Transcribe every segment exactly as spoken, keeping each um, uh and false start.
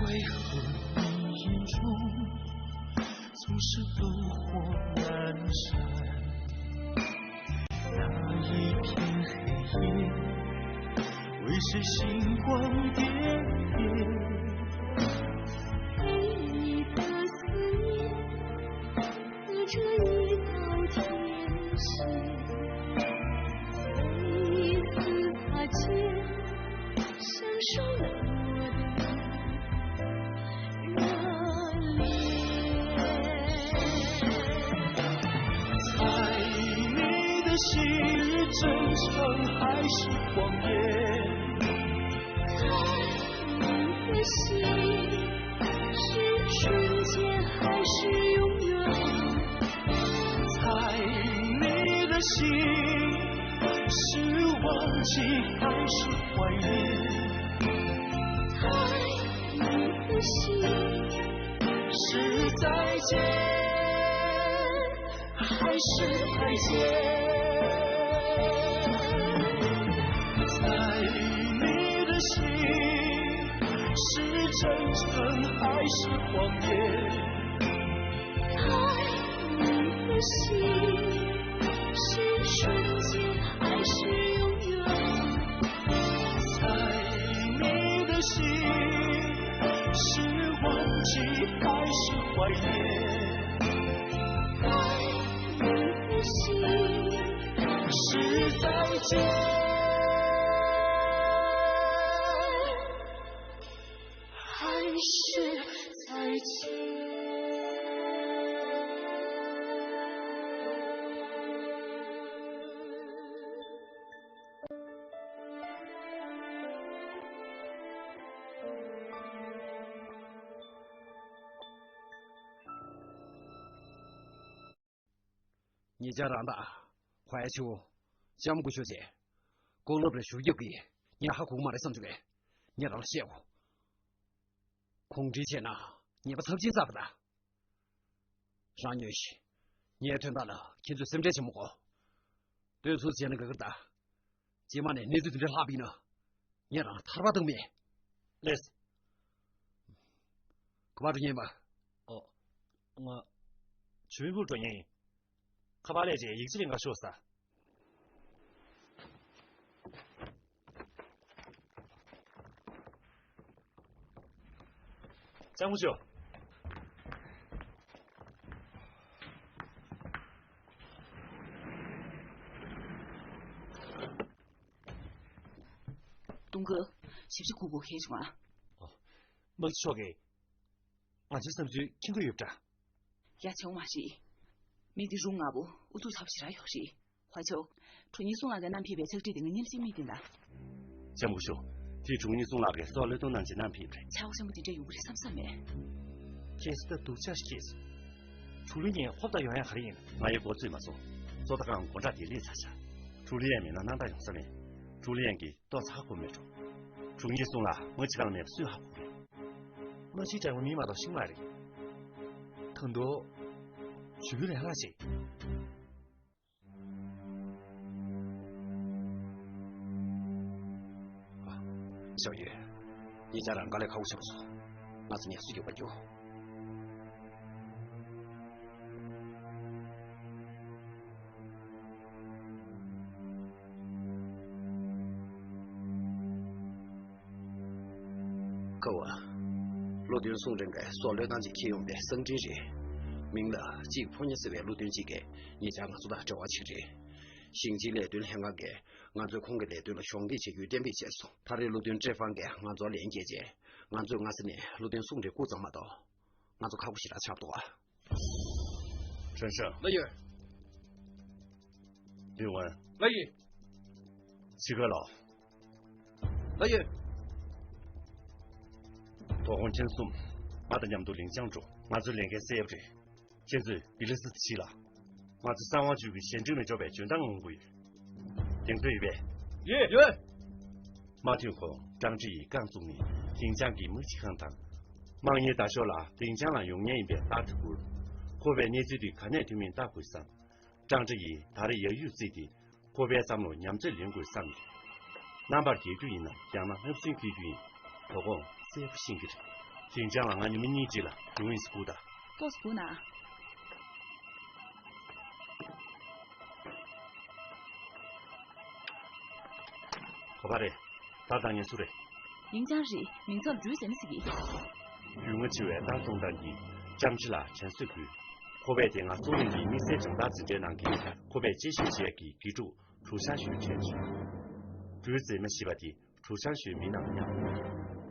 为何你眼中总是灯火阑珊？那一片黑夜，为谁星光点点？对你的思念，隔着一道天线，每一次擦肩， 享受冷漠的热烈。猜你的心是真诚还是谎言？猜你的心是瞬间还是永远？猜你的心是忘记还是怀念？ 猜你的心是再见还是再见？猜你的心是真诚还是谎言？猜你的心是瞬间还是永远？ 猜你的心是忘记还是怀念？猜你的心是再见还是再见？ ཉེ་ཆར་རང་དང་། ཧོའེ་ཆུ། ལྕམ་སྐུ་ཞབས་བཅས། ཀོ་ལོབ་ལ་ཞུ་རྒྱུ་གི་ངས་ཧ་གོ་གི་མ་རེད་བསམ་བྱུང་བས། ངས་རང་ལ་བཤད་འོ། གུང་ཁྲན་བྱས་ན་ཉེས་པ་ཚབས་ཆེན་བསགས་པ་དང་། རང་ཉོན་ཞིག་ངའི་དོན་དག་ལ་ཁྱེད་ཚོས་སེམས་ཁྲལ་བྱེད་མི་དགོས། དུས་ཚོད་བྱས་ན་དགའ་གི་རེད་ད། རྗེས་མ་ནས་གནས་ཚུལ་དེ་འདྲ་ལྷག་པ་ཡིན་ན། ངས་རང་ཐར་པ་གཏོང་མེད། ལེས། ག་པར་འགྲོ་མཁན་ཡིན་པ། ཨོ། ང་། ཇུས་མེད་པུར་འགྲོ་མཁན་ཡིན། ཁ་པར་སླེབས་རྗེས་ཡིག་ཆ་ལེན་ག་ཤོག་ཟེར། ལྕམ་སྐུ་ཞབས། ཏུང་ཀུ། ཞིབ་ཆ་གུག་གུག་ཁེལ་བྱུང་ཨ། ཨོ། དམག་སྤྱི་མཆོག་གིས་ང་ཚོའི་བསམ་ཚུལ་མཁྱེན་གྱི་ཡོད་པ་འདྲ། ཡ་བྱེད་འོང་མ་རེད། མི་འདི་རུང་ངར་པོ་ཨུ་ཚུགས་ཚ་པོ་ཞེ་དྲག་ཡོད་རེད། ཧོའེ་ཆུ། དྲུང་ཡིག་སུང་ལགས་ཀྱིས་བསྣམས་ཕེབས་པའི་ཕྱག་བྲིས་དེ་ང་མཉམ་ཞིག་མིག་སྟོན་དང་། ལྕམ་སྐུ་ཞབས། དེ་དྲུང་ཡིག་སུང་ལགས་ཀྱིས་སྲོག་བློས་གཏོང་གནང་རྗེས་བསྣམས་ཕེབས་པ་རེད། ཆག་སྒོ་ཆེན་པོ་དེ་འདྲ་ཡོང་གི་རེད་བསམ་བསམ་མེད། ཁྱེད་ཚོ་ད་སྡུག་ཅག་ཞིག་སྐྱེས་སོང་། ཕྲུ་གུ་གཉིས་ཧོབ་ཏ་ཡོང་ཡ་ག་རེ་ཡིན། ང་ཡི་མགོ་ཚོས་མ་སོང་། བཙོ་ཐང་སྒང་སྒོ་འགྲམ་དེ་སླེབས་ཚར་ཤག་ཕྲུ་གུ་ལི་ཡན་མེད་ན་སྣང་དག་ཡོང་ས་མེད། ཕྲུ་གུ་ལི་ཡན་གྱིས་ལྟོ་ཚ་གོ་མེད་འགྲོ། དྲུང་ཡིག་སུང་ལགས་མི་གཅིག་ལངས་མེད་པ་སུས་ཧ་གོ་རེད། མ་གཅིག་དྲན་པ་མེད་མ་གཏོགས་ཤི་མ་རེད། ད་དུང་། ཇུས་པུའི་ལན་ལ་ཅིག་ཞའོ་ཡུས། ཉེ་ཆར་རང་དཀའ་ལས་ཁག་པོ་བྱས་པ་སོང་། ང་ཚོ་ངལ་གསོ་རྒྱག་པར་འགྱོ། ཀའོ། བློ་མཐུན་སུང་ཀྲེང་གིས་སྲོག་བློས་བཏང་རྗེས་འཁྱེར་ཡོང་པའི་གསང་འཕྲིན་རེད། མིང་ལ་གཅིག་ཕོ་ཉ་ཟེར་བའི་བློ་མཐུན་གཅིག་གིས་ཉེ་ཆར་ང་ཚོ་དང་འབྲེལ་བ་བྱས་རེད། ཞིང་ཆེན་ལས་དོན་ལྷན་ཁང་གིས་ང་ཚོས་ཁོང་གི་ལས་དོན་ལ་གཞོགས་འདེགས་བྱེད་རྒྱུའི་གཏན་འབེབས་བྱས་སོང་། ད་རེས་བློ་མཐུན་ཀྲེ་ཧྥང་གིས་ང་ཚོར་ལན་བསྐྱལ་རྗེས། ང་ཚོས་སྔ་ས་ནས་བློ་མཐུན་སུང་ཀྲེང་སྐུ་གཙང་མ་གཏོང་། ང་ཚོ་ཁག་པོ་ཞེ་དྲག་ཆགས་འདུག་ཨ། ཁྲེན་ཧྲང་། ལགས་ཡོད། ལིའུ་ཝན། ལགས་ཡོད། ཆི་ཁ་ལོ། ལགས་ཡོད། དོ་དགོང་ཐེངས་གསུམ། ང་དང་མཉམ་དུ་ལིང་ཅང་འགྲོ། ང་ཚོའི་ལས་འགན་གསལ་པོ་རེད། ཁྱེད་ཚོས་བི་ལི་སི་ཕྱི་ལ། ང་ཚོ་གསང་བ་བརྗོད་ཀྱི་ཞལ་འདྲིས་མི་འཇོག་པའི་འཇོན་ཐང་ངང་གོ་ཡོད། གདེང་ཚོད་ཡོད་པས། ཡོད། ཡོད། མ་ཐོན་གོང་ཀྲང་ཀྲི་ཡིས་རྐང་བཙུགས་ནས་ལིང་ཅང་གི་མི་གཅིག་ཁང་དང་། དམག་གཉེར་ཟླ་ཤོག་ལ་ལིང་ཅང་ལ་ཡོང་མཁན་ཡིན་པའི་རྟགས་དེ་བསྐུར། ཁོ་པའི་གནས་ཚུལ་དེ་ག་ནས་ཐོན་མིན་བལྟ་དགོས་བསམ། ཀྲང་ཀྲི་ཡིས་ད་རེས་ཡར་གཡུག་རྩིས་ཏེ། ཁོ་པའི་བསམ་བློར་ཉམས་ཚོད་ལེན་དགོས་བསམ་སྟེ། རྣམ་པར་རྒྱལ་རྒྱུ་ཡིན་ན་ཡང་ན་བརྣབ་སེམས་འཁོལ་རྒྱུ་ཡིན། དོ་དགོང་གསལ་པོ་ཤེས་ཀྱི་རེད། ལིང་ཅང་ལ་ང་ཉི་མ་གཉིས་རྗེས་ལ་རུང་ཡིན་སྐུ་ད། ཏོག་སྐུ་ན། ག་པར་རེད། ད་བཏང་ཉན་སུ་རེད། ལིང་ཅང་རེད། མིང་ཚབ་འབྲུ་ཟེར་ན་ཟིག་གི། རྒྱུས་མངའ་ཆེ་བའི་ཏང་ཙུང་ཏང་གིས་ལྕམ་ཆི་ལ་དྲན་གསོས་ཕུལ། ཁོ་པས་དེ་སྔ་ཙུང་ལིང་གིས་དམིགས་བསལ་སྦྱོང་བརྡར་འཛིན་གྲྭའི་ནང་གི་ཁོ་པས་དཔྱད་ཞིབ་བྱས་ཀྱི་དགེ་ཕྲུག་གྲུ་ཤང་ཞུའི་དྲན་བྱུང་། འབྲུ་ཟེར་མ་ཤེས་པ་དེ་གྲུ་ཤང་ཞུའི་མི་ནང་མཉམ།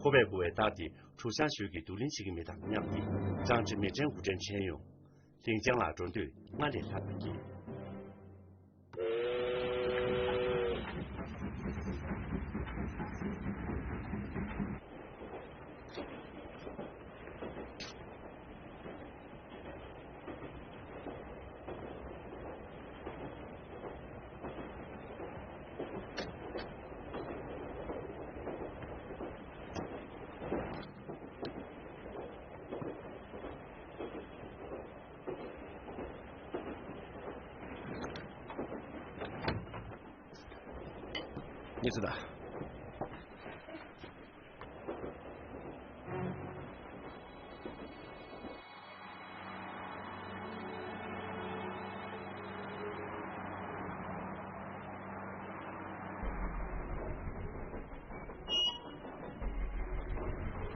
ཁོ་པས་བསྐུར་བའི་རྟགས་དེ་གྲུ་ཤང་ཞུའི་གི་བསྡུ་ལེན་བྱེད་ཀྱི་མི་དང་མཉམ་སྟེ། ཅང་ཅི་མི་དྲན་དགུ་དྲན་ཆེན་ཡོང་། ལིང་ཅང་ལ་འགྲོ་འདོད་སྔར་ལས་ལྷག་པ་སྐྱེས། ངེས་སུ་ད།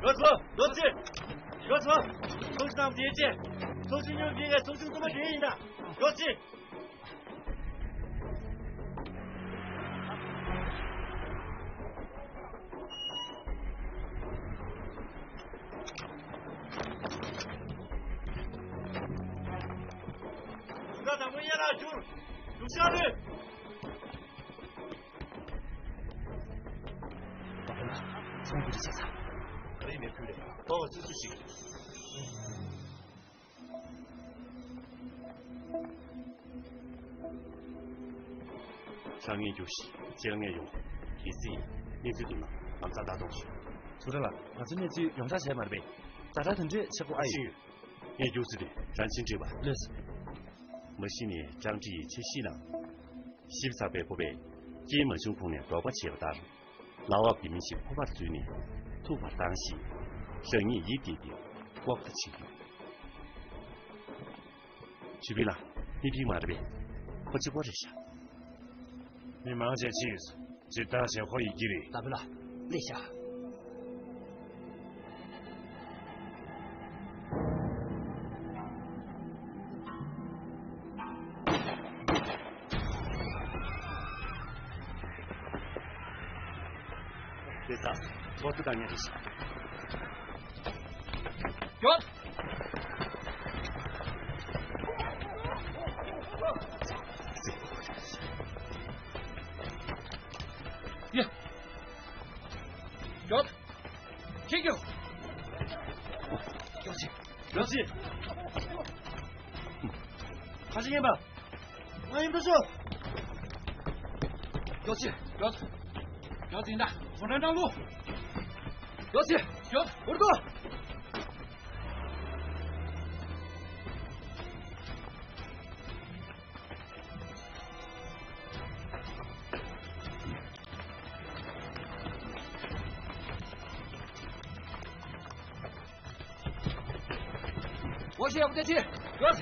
ཡོད་ཚོ། ཡོད་ཚེ། ཡོད་ཚོ། ཚོགས་ཆུང་དང་དེའི་རྗེས། ཚོགས་ཆུང་ཉུང་དགེ་བའི་ཚོགས་ཆུང་དུ་མ་དེ་ཡིན་ད། ཡོད་ཚེ། ད་དང་པོ་ཡར་ལ་བསྒྱུར། བསྒྱུར་བཞག་རེད། ད་ཕན་ཚུན་ཚོང་འདུ་བྱེད་ས། ག་རེ་མེད་ཁུལ་རེད། ཏོག་སུ་སུ་ཞིག་ཤ་ངན་རྒྱུ་ཞིག་ཅེར་ངན་ཡོང་། གལ་སྲིད་གནས་ཚུལ་འདུག་ན་ལམ་སང་ལྟ་རྟོག་ཞུ། ཚུ་ར་ལ་ང་ཚོ་གནས་ཚུལ་ཡོངས་གྲགས་བྱས་མ་རེད་པས། ཛ་དྲག་དེ་འདྲས་ཆེ་པོ་ཨ་ཡོད། ངས་རྒྱུགས་ཚུལ་དེ་རང་བཞིན་བྲིས་པ། ལོས། མ་གཞི་ནས་ཀྲང་ཀྲི་ཡི་ཆེ་བཞི་ནང་། ཞིབ་ཚགས་པའི་ཕོ་པས་སྐྱེས་མ་བྱུང་གོང་ནས་འབྲོག་པ་བྱས་པ་ལྟར། ལག་འོག་གི་མི་ཞིག་ཕོ་བར་འཛུལ་ནས་ཐུག་པར་བཏང་ཞིང་། རང་ཉིད་ཡིད་བདེ་སྟེ་ལྐོག་ལྟ་བྱེད་ཀྱི་ཡོད། ཞུ་ཕིང་ལ་མི་ཕིང་མ་རེད་པས། ཁོ་གཅིག་པོ་རེད་ཤག་མི་མང་ཆེ་ཕྱིས། ཇི་ལྟར་བྱས་ཁོ་ཡི་གི་རེད། ད་བུ་ལ་སླེབས་ཤག་དེ་ད་ཚོགས་གཙོ་དང་ཉེ་རེ་ཞིག་ཡོད། ཡ། ཡོད། ཁྱེད་ཀྱིས། ཡོད་ཅི། ཡོད་ཅི། ཁ་ཞིག་ཡིན་པ། ང་ཡིན་པ་ཤོག་ཡོད་ཅི། ཡོད། ཡོད་ཅི་ཡིན་ད། ཚོང་ཁྲ་འགྲང་ལུ། ཡོད་ཅི། ཡོད། འུར་རྡོ། འོ་ཤེས་ཡག་པོ་ཅི། ཡོད།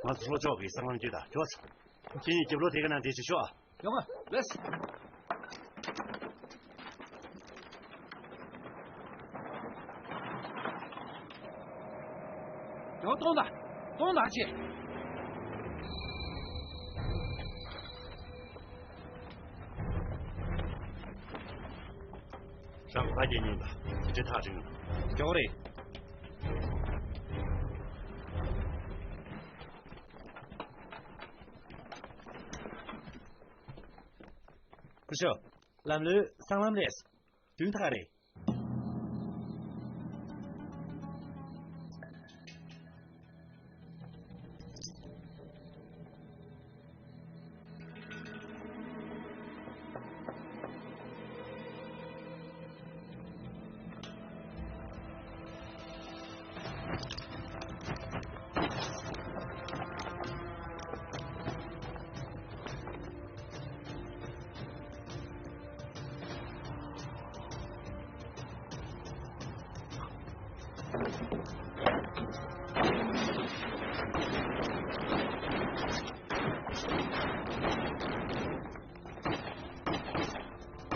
ང་ཚོ་ལྷོ་ཕྱོགས་ཀྱི་སྲང་ལམ་བརྒྱུད་དང་མགྱོགས་སོང་། ཁྱེད་གཉིས་རྒྱབ་ལོགས་དེ་ག་ནང་བསྡད་ཅིག་ཤོག་ཨ། ཡོང་ཨ། ལེས། ཡོང་གཏོང་ད། གཏོང་ད་ཅེ། རང་གི་ཕ་སྐད་ཉན་པ་དེ་འདྲའི་ཐག་རིང་། མགྱོགས་རེད། སྐུ་ཞབས། ལམ་ལྷོད་སྲང་ལམ་རེད། བདུན་ཐག་རེད།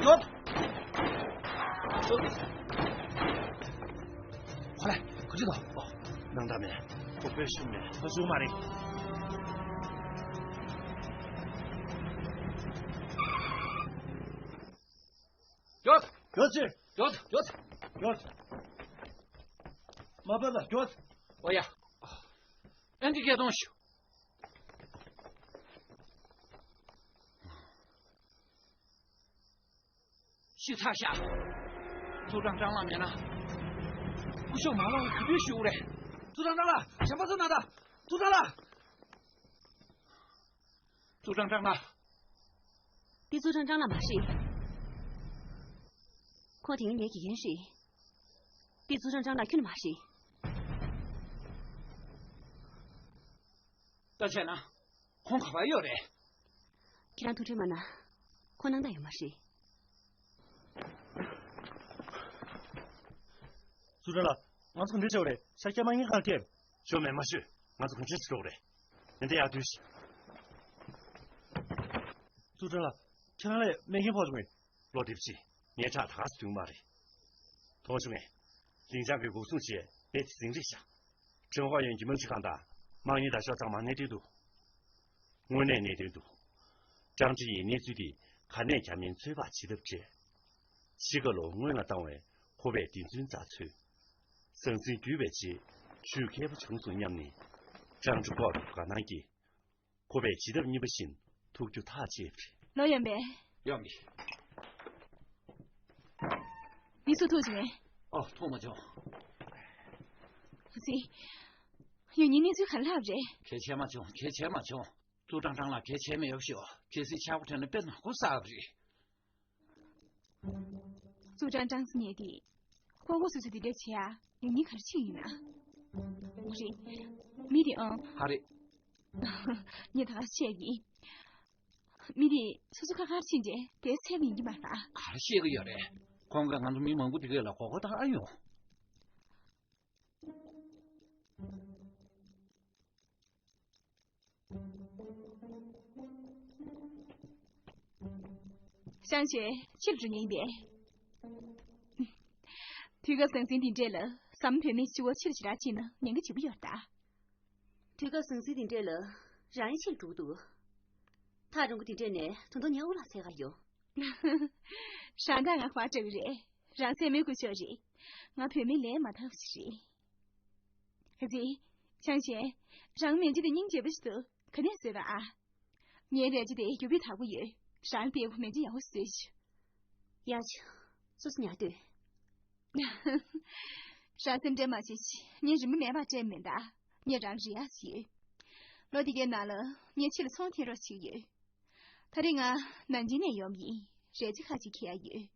ཡོད། ཡོད། ཁོ་ལ་ག་ཅི་དང་། ཨོ། ནང་ད་མེད། ཁོ་པས་ཤུགས་མེད། ཁོ་ཤུགས་མ་རེད། ཡོད། ཡོད་ཅི། ཡོད། ཡོད། ཡོད། མ་པ་ལ་ཡོད། ཨོ་ཡ། ཨན་ཏི་སྐད་གཏོང་ཞུ། ཤི་ཚར་ཤག་ཙུའུ་ཀྲང་ཀྲང་ལགས་མེད་ན། སྐུ་ཞབས་མ་ལོག་གི་དུས་ཞུ་རེད། ཙུའུ་ཀྲང་ཀྲང་ལགས། གཞན་པ་ཚོ་ན་ད། ཙུའུ་ཀྲང་ལགས། ཙུའུ་ཀྲང་ཀྲང་ལགས། འདི་ཙུའུ་ཀྲང་ཀྲང་ལགས་མ་རེད། ཁོང་དེ་སྔ་ངའི་དགེ་རྒན་རེད། འདི་ཙུའུ་ཀྲང་ཀྲང་ལགས་ཁྱོན་ནས་མ་རེད། ད་བྱས་ན། ཁོང་ག་པར་ཡོད་རེད། ཁྱེད་རང་ཐུགས་ཁྲལ་མ་གནང་། ཁོང་སྣང་དག་ཡོད་མ་རེད། ཙུའུ་ཀྲང་ལགས། ང་ཚོ་ག་འདྲ་བྱེད་དགོས་རེད། ཤཱཀྱ་དམངས་གཉེར་ཁང་ལ་ཕེབས། ཞོགས་མེད་མ་ཞུ། ང་ཚོ་ག་འདྲ་བྱེད་དགོས་རེད། ཡིན་ད་ཡག་དུས་ཤིག་ཙུའུ་ཀྲང་ལགས། ཁྱེད་རང་ལ་སྨན་ཁང་ཕོག་བྱུང་ངས། ལོ་དེབ་ཅིག་ངའི་ཕྲག་ད་ག་སེ་བྱུང་མ་རེད། ཐོང་ཞུ་ངས། ལིང་ཅང་གིས་འགོག་སྲུང་བྱས་དེ་དེ་ཟིང་རེད་ཤག་ཁྲེན་ཧྭ་ཡོན་གྱི་སྨན་རྩིས་ཁང་དང་དམངས་གཉེར་དང་ཤོག་ཚང་མ་གནས་དོན་འདུག་དངོས་གནས་གནད་དོན་འདུག་ཀྲང་ཀྲི་ཡིས་གནས་ཚུལ་འདི་ག་ནས་བརྒྱབ་མིན་ཚོད་དཔག་བྱེད་ཐབས་བྲལ། ཕྱི་ཁ་ལོ་སྔོན་ལ་བཏང་བས་ཁོ་པས་བདེན་རྫུན་རྩ་ཚོད། ཟང་ཟིང་བརྒྱུད་པའི་རྗེས་ཆུ་ཁྱད་པོ་བྱུང་སོང་སྙམ་ནས། ཀྲང་ཀྲི་ལྐོག་ཏུ་དགའ་སྣང་སྐྱེས། ཁོ་པས་བྱེད་ཐབས་གཉིས་པ་བཞིན་ཐུག་རྒྱུ་ཐག་བཅད་པ་རེད། ལོ་ཡོན་པས། ཡོང་གི། མི་སུ་ཐུག་བྱུང་ངས། ཨོ། ཐུག་མ་བྱུང་། ཟི། ཡོད་ཉིན་གནས་ཚུལ་ག་ལབ་རེད། གལ་ཆེ་མ་བྱུང་། གལ་ཆེ་མ་བྱུང་། ཙུའུ་ཀྲང་ཀྲང་ལགས་གལ་ཆེ་མེད་ཡོད་ཤོག་གལ་སྲིད་ཆག་སྒོ་འཕྲད་ན་དཔེ་ནག་པོ་བསགས་པ་རེད། ཙུའུ་ཀྲང་ཀྲང་ཟེར་མཁན་དེ། ཁོ་ཁོ་སོ་སོ་དེ་འདྲ་བྱེད་ཡ་ཡང་སྙིང་ག་རེ་ཕྱིན་ཡིན་ན། རེད། མི་དེ་ཨང་། ཧ་རེད། ངས་ད་ག་བཤད་ཀྱི། མི་དེ་སོ་སོ་ཁ་ཁར་ཕྱིན་རྗེས་དེ་ཚད་ཡིན་གྱི་མ་རེད་པ། ག་རེ་བཤད་ཀྱི་ཡོད་རེད། ཁོང་གིས་ང་ཚོ་མི་མང་པོ་དེ་གས་ལ་མགོ་སྐོར་བཏང་ཨ་ཡོང་། ཤང་ཤེ། ཕྱིར་འགྲོ་མཁན་པས། དུས་སྐབས་ཟང་ཟིང་འདི་འདྲས་ལ་བསམ་བོད་མིའི་སྤྱི་བོ་ཕྱིར་ཞེ་དྲག་ཕྱིན་ན་ཉེན་ཁ་ཆེན་པོ་ཡོད་ད། དུས་སྐབས་ཟང་ཟིང་འདི་འདྲས་ལ་རང་ཡང་ཕྱིར་འགྲོ་གི་འདུག་ཐག་རིང་པོ་འདི་འདྲས་ནས་ད་དུང་ངའི་དབུ་ལ་འཚེར་ག་ཡོང་། རང་དང་ང་དཔར་འདྲ་གི་རེད། རང་སེམས་མི་དགོས་ཆོག་རེད། ང་བུད་མེད་ལས་མ་ཐར་བ་ཞིག་རེད། ཨ་ཙི། ཤང་ཤེ། རང་མེ་ལྕེ་དེ་སྙིང་རྗེ་པོ་ཞིག་འདུག་ག་ནས་བཟོས་པ་ཨ། ངའི་ལས་བྱེད་དེ་རྒྱུ་སྤུས་དག་པོ་ཡོད། རང་དཔེ་བོ་མེ་ལྕེ་ཡག་པོ་བཟོས་ཤག་ཡ་ཆུ། སོ་སོ་ཉར་སྡོད། རང་སེམས་ཁྲལ་མ་བྱེད་ཤིག་ངས་རིན་པ་མེད་པར་སྤྲད་མེད་ད། ངས་རང་རེ་ཡག་ཞིག་ཡོད། ལོ་འདི་གའི་ནང་ལ་ངས་ཁྱེད་ལ་ཚོང་འཐེན་རོགས་བྱེད་ཀྱི་ཡོད། ད་རེས་ང་ནན་ཅིང་ནས་ཡོང་གི་ཡིན། རས་ཆ་ཁ་ཅིག་འཁྱེར་ཡག་ཡོད།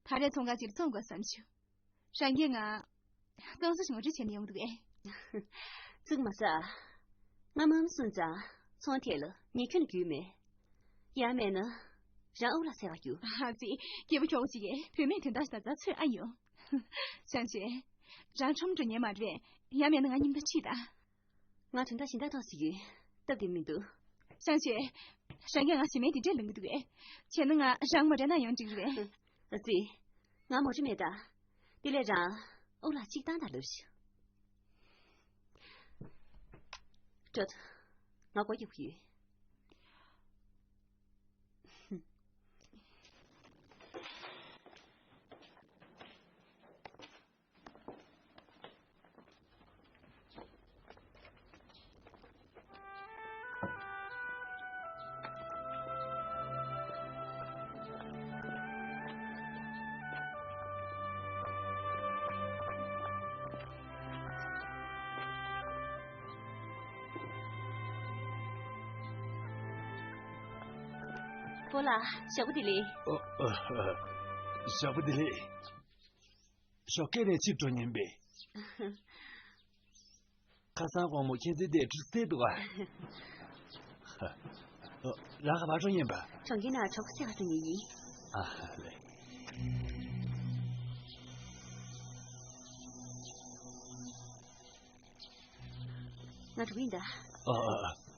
ད་རེས་ཚོང་ཁང་ཅིག་ལ་བཙོང་དགོས་བསམ་བྱུང་། རང་གིས་ང་གཙང་བཟོ་ཞིག་ངོ་སྤྲོད་བྱས་ནས་ཡོང་འདུག་གས། ཙིག་མ་ཟ། ང་མ་མ་སུན་ཙང་ཚོང་ཐད་ལ་ངས་ཁྱོན་ནས་རྒྱུས་མེད། ཡང་མེད་ན། རང་ཨུ་ལ་ཟེར་བ་རྒྱུ། ཨ་ཙི། སྐྱེས་བུ་ཁྱོ་ག་ཅིག་གིས་བུད་མེད་དོན་དག་ད་ཙག་ཚོད་ཨ་ཡོང་། ཤང་ཤེ། རང་ཁྲོམ་འགྲོ་ཉན་མ་རེད། ཡང་མེད་ན་ང་སྙིང་པ་ཁྲིད་ད། ང་དོན་དག་གཞན་དག་ཏང་ཞིག་ཡོད། སྟབས་བདེ་མི་འདུག་ཤང་ཤེ། རང་གིས་ང་ཞེ་མེར་འདི་འདྲས་ལངས་གི་འདུག་གས། བྱས་ན་ང་རང་མོ་ཊ་ནང་ཡོང་འགྲིག་རེད། ཨ་ཙི། ང་མོ་ཊ་མེད་ད། དེ་ལས་རང་ཨུ་ལ་གཅིག་བཏང་དང་ལབ་ཤིག་སྤྲོད། ང་སྒོ་རྒྱག་གི་ཡོད། ཕོ་ལགས། ཞག་པོ་བདེ་ལེགས། ཨ། ཨ། ཨ། ཞག་པོ་བདེ་ལེགས། ཞོགས་ཀས་ནས་ཕྱིར་འགྲོ་ཉན་པས། ཁ་སང་དགོང་མོ་ཁྱེད་ཚོའི་དེ་གྲུ་གསེབ་འདུག་ག་ཨ། རང་ག་པར་འགྲོ་ཉན་པ། གྲོང་ཁྱེར་ནང་གྲོགས་པོ་བཙལ་ག་འགྲོ་ཉན་ཡིན། ཨ་ལེ། ང་འགྲོ་གི་ཡིན་ད། ཨ་ཨ་ཨ།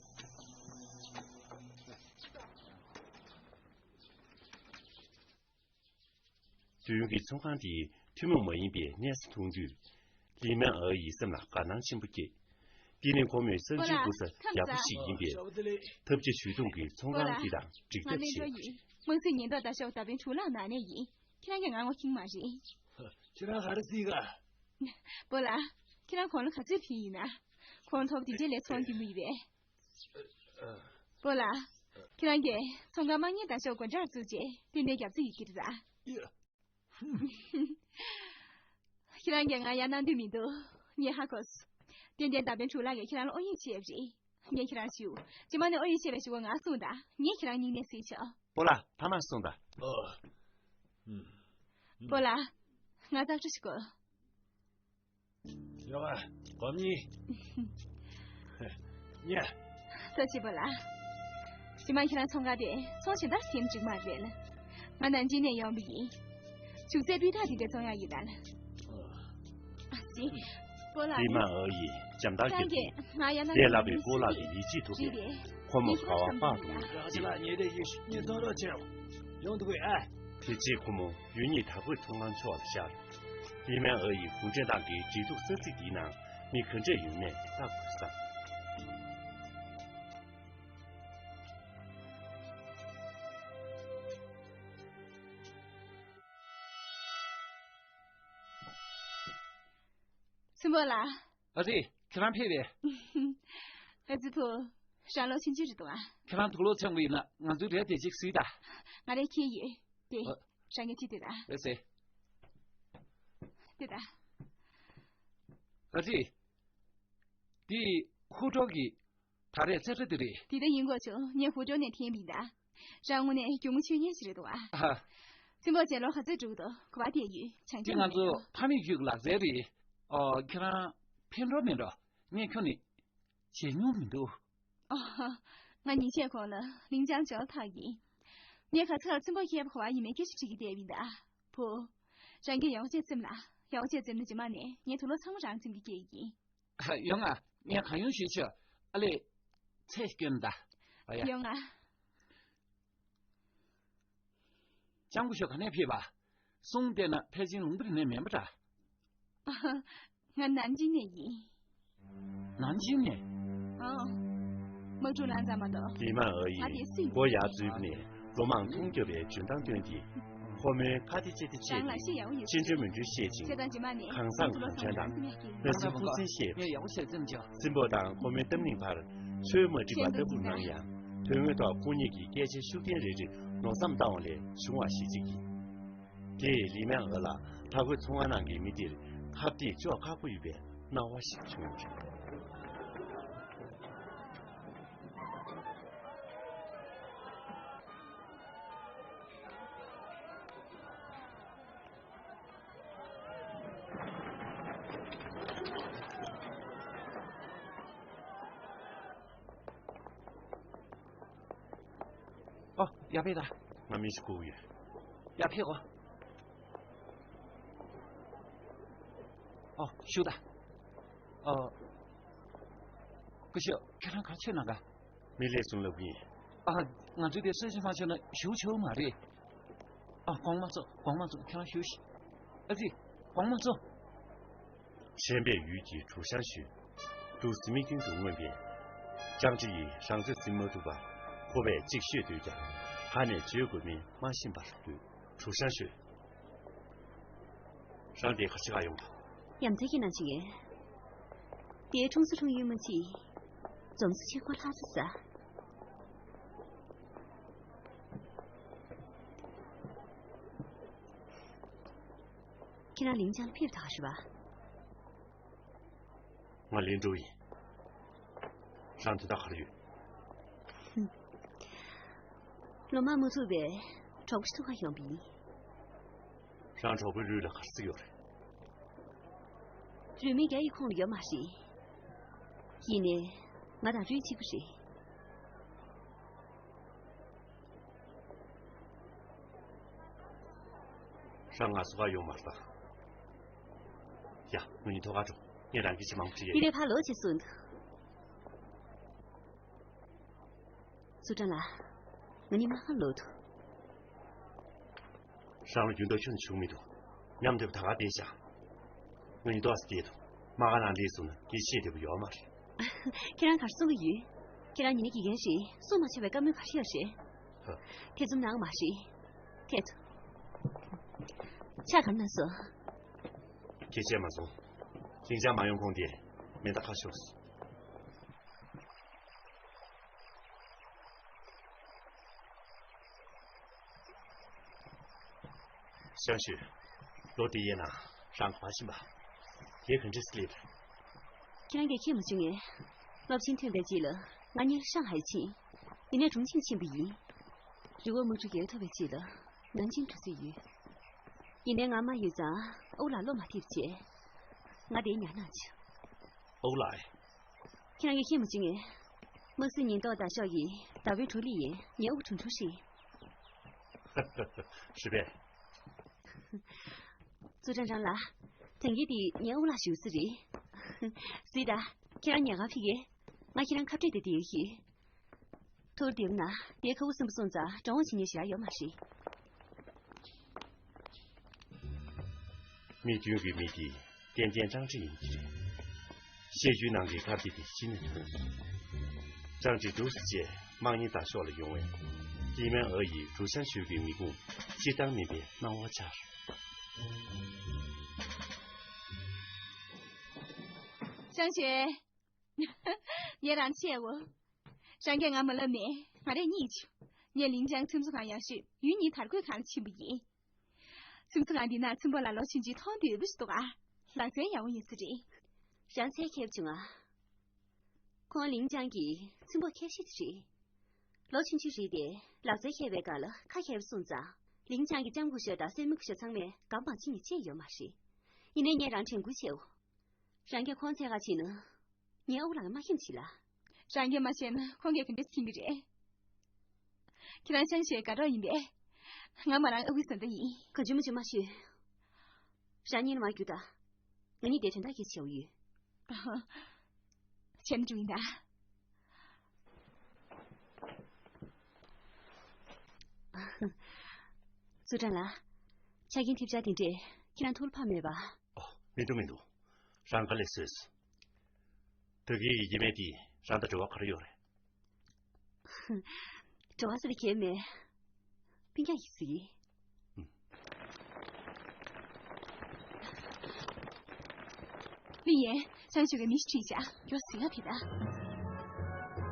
མདུན་གྱི་ཚོང་ཁང་དེའི་ཐུན་མོང་མ་ཡིན་པའི་གནས་ས་མཐོང་དུས། ལི་མན་ཨོ་ཡི་སེམས་ལ་དགའ་སྣང་ཆེན་པོ་སྐྱེས། འདི་ནི་ཁོ་མོས་གསར་འགྱུར་སྤུར་ས་ཡག་པོ་ཞིག་ཡིན་པས། ཐབས་ཇུས་ཇུས་གཏོང་གིས་ཚོང་ཁང་འདི་དང་འགྲིག་ཐབས་བྱས། དམངས་སྲིད་ཉེན་རྟོག་ལྟ་ཞོག་ད་པིན་ཁྲུ་ལག་ནང་ནས་ཡིན། ཁྱེད་རང་གིས་ང་ངོ་ཤེས་མ་རེད། ཁྱེད་རང་ག་རེ་ཟེར་ག་སྤོ་ལགས། ཁྱེད་རང་ཁོང་ལ་ག་ཚོད་ཕུལ་ཡིན་ན། ཁོང་ཐོབ་དེ་འདྲས་ལས་ཚོང་རྒྱུ་མི་ཡོད་པས། སྤོ་ལགས། ཁྱེད་རང་གིས་ཚོང་ཁང་དམངས་གཉེར་ལྟ་ཞོག་སྒོ་འགྲམ་བཙུགས་རྗེས་ཏན་ཏན་རྒྱབ་རྩིས་ཡོད་ཀྱི་རེད་ད། ཁྱེད་རང་གིས་ང་ཡ་གནང་འདོད་མི་འདུག་ངས་ཧ་གོ་སོང་། ཏན་ཏན་ད་པིན་ཁྲུ་ལགས་ཀྱིས་ཁྱེད་རང་ལ་ཨོ་ཡིག་བྱས་པ་རེད། ངས་ཁྱེད་རང་ཞུ། རྗེས་མ་ནས་ཨོ་ཡིག་བྱས་པའི་ཞུ་བ་ང་གསུངས་དང་ངས་ཁྱེད་རང་སྙིང་ནས་གཟིགས་ཆོག་སྤོ་ལགས་ཐ་མག་སོང་དང་། ཨོ། ཨུམ། སྤོ་ལགས། ང་ཙག་སྒྲ་ཞིག་གོ། ཡོང་ཨ། སྒོམ་གཉིས། ཉ། ལྟོས་ཅིག་སྤོ་ལགས། རྗེས་མ་ཁྱེད་རང་ཚོང་ཁང་དེ་ཚོང་གཞན་དག་ཐེངས་གཅིག་མ་རེད་ལ། ང་ནན་ཅིང་ནས་ཡོང་བ་ཡིན། ཅུང་ཟད་སྤུས་དག་དེ་འདྲ་བཙོང་ཡག་ཡིན་ད་ལ། ཨ་ཙི། སྤོ་ལགས། ལི་མན་ཨོ་ཡིས་འཇམ་ཐག་རྒྱབ་སྟེ། ང་ཡ་ན་ལས་སླ་བའི་སྤོ་ལགས་ལ་ཡིད་ཆེས་ཐོབ་པས། ཁོ་མོ་དགའ་བ་དཔག་ཏུ་མེད་པ་སྐྱེས། རང་ཉིད་ལ་ཉེ་དེ་ཡོད་ཤུགས་ཉིན་ཚོང་རོགས་བྱེད། ཡོང་འདུག་གས་ཨ། དེ་རྗེས་ཁོ་མོ་ཡུལ་གཉིས་དྭགས་པོའི་ཚོང་ཁང་ཕྱོགས་ལ་ཤར། ལི་མན་ཨོ་ཡིས་གུང་ཁྲན་ཏང་གི་སྒྲིག་འཛུགས་གསར་རྩིས་འདིའི་ནང་མི་ག་འདྲས་ཡོད་མེད་ལྟ་དགོས་བསམ། སྲིན་པོ་ལགས། ཨ་ཙི། ཁྱེད་རང་ཕེབས་པས། ཨ་ཙི་ཕུ། ཞང་ལོ་ཆུང་ཆུང་རེད་འདུག་ཨ། ཁྱེད་རང་དུག་ལོག་འཚོང་གི་ཡིན་ན་ང་ཚོའི་རས་དེ་གཅིག་གཟིགས་དང་། ང་རས་འཁྱེར་ཡོད། དེ། ཨ། རང་གིས་ཁྲིད་དེ་དང་། རེད་ཟེར། དེ་དང་། ཨ་ཙི། འདི་ཧུའུ་ཀྲོའུ་གི་ད་རེས་རྩེད་འགྲན་དེ་རེད། དེ་ལྟར་ཡིན་དགོས་བྱུང་། ངས་ཧུའུ་ཀྲོའུ་ནས་འཐེན་པ་ཡིན་ད། རང་དངོས་གནས་སྒྱུག་མོ་ཆོས་ཉན་ཞིག་རེད་འདུག་ཨ། ཨ། སྲིན་པོ་ཅན་ལོ་ག་ཚོད་འགྲོ་གི་འདུག་གོ་བ་དེ་ཡོད། བྱང་ཆུབ་ང་ཚོ་ཕ་མེས་རྒྱུད་ཀྱི་ལག་རྩལ་རེད། ཨོ། ཁྱེད་རང་ཕན་འགྲོ་མིན་འགྲོ། ངས་ཁྱོན་ནས་བྱེད་མྱོང་མི་འདུག་ཨོ། ང་ཉིན་ཤས་གོང་ལ་ལིང་ཅང་ཇོ་ཐག་ཡིན། ངས་ག་ཚོད་སྲིན་པོ་མཁས་པ་གོ་བ་ཡིན་མིན་སྐད་ཆ་དྲིས་ཀྱི་བསྡད་པ་ཡིན་ད། བུ། རང་གིས་ཡག་པོ་བྱས་རྩེད་མོ་ལ། ཡག་པོ་བྱས་རྩེད་མོ་ནས་རྗེས་མ་ནས་ངའི་དུག་ལོག་ཚང་མ་རང་འཚེམ་གྱི་སྐད་ཡིན། ཡོང་ང་། ངས་གང་ཡོང་ཞུས་ཆོག་ཨ་ལས། ཚེ་སྐྱོན་ད། ཨ་ཡ། ཡོང་ང་། ལྕམ་སྐུ་ཞབས་ག་ནས་ཕེབས་པ། གསུང་བལྟས་ན་ཕལ་ཆེར་ལུང་པ་རི་ནས་མིན་པ་འདྲ། ང་ནན་ཅིང་ནས་ཡིན། ནན་ཅིང་ནས། ཨང་། དམག་འཁྲུག་ལངས་ཙམ་མ་གཏོགས། ལི་མན་ཨོ་ཡིས་ང་དེ་སུ་ཡིན་མགོ་ཡར་འཛུལ་བ་ནས་ལོ་མང་མཐོང་རྒྱབ་པའི་འཇོན་ཐང་བཏོན་ཏེ། ཁོ་མོའི་ཁ་ཏི་ཅི་ཏི་བཅད་རང་ལ་ནས་ཤེས་ཡག་པོ་ཡོད། སྤྱི་འགྲོས་མི་འགྲོས་བཤད་ཅིང་། ཁྱེད་དང་རྗེས་མ་ནས་གང་བཟང་གང་བྱོན་དང་། ང་ཚོ་ལོ་ཚང་མ་ཕུགས་བརྩེ་བཤད། ངས་ཡག་པོ་བྱས་རྩེད་མོ་བྱོས། སྲིན་པོ་དང་ཁོ་མོའི་གཏམ་གླེང་བར་ཚོད་མ་འགྲིག་པ་ལྟ་བུར་སྣང་ཡང་། དོན་དངོས་ཐོག་ཁོ་གཉིས་ཀྱི་སྐད་ཆའི་ཤུགས་རྐྱེན་རེ་རེར་མནོ་བསམ་བཏང་བ་ལས་བྱུང་བ་ཞིག་ཅིག་ཡིན། དེས་ལི་མན་ཨོ་ལ་དྭགས་པོའི་ཚོང་ཁང་ནང་གི་མི་འདིར་ཁ་གཏད་གཅོག་ཁག་པོ་ཡོད་པའི་སྣང་བ་ཞིག་བྱུང་ཡོད། ཨོ། ཡར་ཕེབས་དང་། ང་མི་ཞིག་སྒུག་ཡོད། ཡར་ཕེབས་གོ། ཨོ། བཞུགས་དང་། ཨོ། སྐུ་ཞབས། ཁྱེད་རང་ག་རེ་བྱེད་གནང་ག་མི་སླེབས་སོང་ལབ་ཀྱི་ཡིན། ཨ། ང་ཚོས་དེ་གསལ་བཤད་མ་བྱས་ན་བཞུགས་ཆོག་མ་རེད། ཨ། དགོངས་མ་ཚོམས། དགོངས་མ་ཚོམས། ཁྱེད་རང་བཞུགས་ཤིག་ཨ་ཙི། དགོངས་མ་ཚོམས། གཞན་པས་ཡུལ་གྱི་གྲུ་བཞར་ཞུས། འབྲུག་སི་མི་ཀུན་ཏུ་མངོན་པས། ལྕམ་དྲི་ཡིས་རང་ཚོད་ཟིན་མ་ཐུབ་པར་ཁོ་པས་གཅིག་ཤོད་འདོད་ཀྱང་། ཧ་ནས་བརྗོད་དགོས་མིན་མ་ཤེས་པར་སྡོད། གྲུ་བཞར་ཞུས། རང་དེ་ག་ཅི་ག་ཡོང་ག་ཡ་མཚན་གྱི་ནང་ཅི་ཡོད། དེའི་འཁྲུངས་ས་འཁྲུངས་ཡུལ་མ་གཅིག་འཛོམས་ས་གཅིག་པ་ལྷག་ས་ས། ཁྱེད་རང་ལིང་ཅང་ལ་ཕེབས་ཐག་ཞུ་བ། ང་ལིན་ཀྲུའུ་ཡིན། རང་དོན་དག་ག་རེ་ཡོད། ལོ་མང་མ་ཐུག་པའི་གྲོགས་པོ་ཞིག་ཐུག་ག་ཡོང་པ་ཡིན། རང་གྲོགས་པོའི་ལུས་ལ་ག་རེ་ཟེར་ཡོད་རེད། རུས་མིང་རྒྱ་ཡི་ཁོངས་ལ་ཡོད་མ་རེད། ཡིན་ནའི་ང་དང་རུས་གཅིག་པ་རེད། རང་ང་ཚོ་ག་ཡོང་མ་རེད་ད། ཡ། ང་གཉིས་ཐོག་ཁར་འགྲོ། ངས་རང་གི་ཆེད་མང་པོ་ཞིག་ཡ། འདི་ལས་ཕར་ལོག་ཅེས་གསུངས་འདུག་ཀྲང་ལགས། ང་གཉིས་དམག་ཁང་ལོག་འདུག་རང་ལ་རྒྱུན་དུ་ཁྱོན་ནས་བྱུང་མི་འདུག་མཉམ་འདེབས་ད་ག་བསྡད་ཤག་ང་གཉིས་ཏོག་ཙམ་བསྡད་འདུག་མ་ག་ནང་སླེབས་སོང་ན་སྐད་ཆ་བཤད་བདེ་པོ་ཡོད་མ་རེད། ཁྱེད་རང་ག་རེ་གསུང་གི་ཡོད། ཁྱེད་རང་ཉིད་ནས་དགེ་རྒན་རེད། གསུང་མ་ཆོག་པའི་བཀའ་མོལ་ག་རེ་ཡོད་རེད། ཧ། ཐེ་ཚོམ་གནང་མ་རེད། ཐད་དོ། ཕྱག་ག་རེ་གནང་སོང་། སྐད་ཆ་མ་སོང་། ལིང་ཅང་མ་ཡོང་གོང་དེ་མེ་མདའ་ཁ་ཤོར་སོང་། ཞང་ཞུས། ལོ་འདི་ཡས་ན་རང་ག་པར་ཕྱིན་པ། དེ་ག་འདྲས་སླེབས། ཁྱེད་རང་གིས་མཁྱེན་མ་བྱུང་ངས། སློབ་ཆེན་ཐོན་པའི་རྗེས་ལ་ང་གཉིས་ཧྲང་ཧའེ་ཕྱིན། ཡིན་ནའི་གྲོང་ཁྱེར་ཕྱིན་པ་ཡིན། རི་བོ་དམག་འཁྲུག་རྒྱག་ཐུབ་པའི་རྗེས་ལ་ནན་ཅིང་འགྲོ་རྩིས་ཡོད། ཡིན་ནའི་ང་མ་ཡོད་ཙང་ཨོ་ལགས་བློ་མ་ཐིག་བྱས། ང་དེ་ཉར་གནང་བྱུང་། ཨོ་ལགས། ཁྱེད་རང་གིས་མཁྱེན་མ་བྱུང་ངས། དམག་སྲིད་ཉེན་རྟོག་བརྡ་ཤོག་གིས་ད་བོད་ཁྲོ་ལི་ཡན་ངའི་ཨོ་ཁྲུང་ཁྲུང་རེད། རེད་པས། ཙུའུ་ཀྲང་ཀྲང་ལགས། ཐང་གི་དེ་ངའི་ཨོ་ལགས་ཞུ་ས་རེད། སི་ད། ཁྱེད་རང་ཉལ་ཁང་ཕེབས་ཀྱིས། ང་ཁྱེད་རང་ཁ་བྲལ་ཏེ་བསྡད་ཡོད་ཀྱི། ཐུར་དེབ་ན་དེ་ཁ་བོ་སིམ་པོ་སོང་ཙང་དྲང་བོ་བྱེད་ཉེ་ཞིག་ཡོད་མ་རེད། མིག་མདུན་གྱི་མི་དེ་ཏན་ཏན་ཀྲང་ཀྲི་ཡིན་གྱི་རེད། བཤད་རྒྱུན་ནང་གི་ཁ་བྲལ་དེ་གཞི་ནས་ཐོན་སོང་། ཀྲང་ཀྲི་འདུག་སེ་བྱས་དམག་ཉེན་བརྡ་ཤོག་ལ་ཡོང་བས། ཏི་མན་ཨོ་ཡིས་ཀྲུའུ་ཞང་ཞུས་ཀྱི་མི་ཁུངས་སྤྱིར་བཏང་མིན་པའི་སྣང་བ་འཆར། ཞང་ཞུས། ངས་རང་ཆེ་བོ། རང་གིས་ང་མ་ལབ་མེད། ང་རས་གཉིད་བྱུང་། ངས་ལིང་ཅང་ཁྲིམས་བཟོ་ཁང་ཡག་ཤོས་ཡུལ་གཉིས་དར་གོས་ཁང་ལ་ཕྱིན་པ་ཡིན། ཁྲིམས་བཟོ་ཁང་འདི་ན་ཚོན་པ་ལ་ལོ་ཆུང་ཆུང་མཐོང་འདོད་པོ་ཞིག་འདུག་ཨ། ལག་རྩལ་ཡག་པོ་ཡོད་ས་རེད། རང་ཚད་ཁེབས་བྱུང་ཨ། ཁོང་ལིང་ཅང་གི་ཚོན་པོ་ཁྱད་ཤོས་དེ་རེད། ལོ་ཆུང་ཆུང་རེད་དེ་ལག་རྩལ་མཁས་པའི་སྒང་ལ་ཁ་མཁས་པ་སོང་ཙང་། ལིང་ཅང་གི་ལྕམ་སྐུ་ཞབས་དང་སྲས་མོ་སྐུ་ཞབས་ཚང་མས་གང་མང་ཕྱིན་ནས་བྱས་ཡོད་མ་རེད། ཡིན་ནའི་ངས་རང་དྲན་སྐུལ་བྱས་འོ། རང་གིས་ཁོང་འཚོལ་ག་ཕྱིན་ན། ངའི་ཨ་ཁུ་ལགས་ལ་མ་མཁྱེན་པ་བྱེད་ལ། རང་གིས་མ་བཤད་ན་ཁོང་གིས་ག་འདྲས་མཁྱེན་གྱི་རེད། ཁྱེད་རང་ཅང་ཞེས་དགའ་རོགས་ཡིན་པས། ང་མོ་རང་ཨ་ཁུའི་བཟའ་ཟླ་ཡིན། གང་བྱུང་མ་བྱུང་མ་ཤོད། རང་གཉིད་ལ་མ་རྒྱུག་དང་། ང་གཉིས་དེར་དོན་དག་གི་བྱེད་འོ་ཡོད། བྱས་ན་འགྲིག་ཡིན་ད། ཙུའུ་ཀྲང་ལགས། ཆ་རྐྱེན་ཐེབས་ཆག་དེ་འདྲས་ཁྱེད་རང་ཐུགས་ལ་ཕབ་མེད་པ། ཨོ། མི་འདུག་མི་འདུག་རང་དཀའ་ལས་བཟོས་སོང་། ད་གིན་ཡི་གེ་མེད་དེ་རང་དང་འབྲེལ་བ་ག་རེ་ཡོད་རེད། འབྲེལ་བ་ཟེར་གྱི་མེད། སྤུན་ཀྱག་ཡིན་ཟེར་གྱི། ལི་ཡན། སང་ཞོགས་ཀྱི་མི་ཞིག་ཁྲིད་བྱ། མགྱོགས་ཟིན་ཡ་ཕེབས་ད།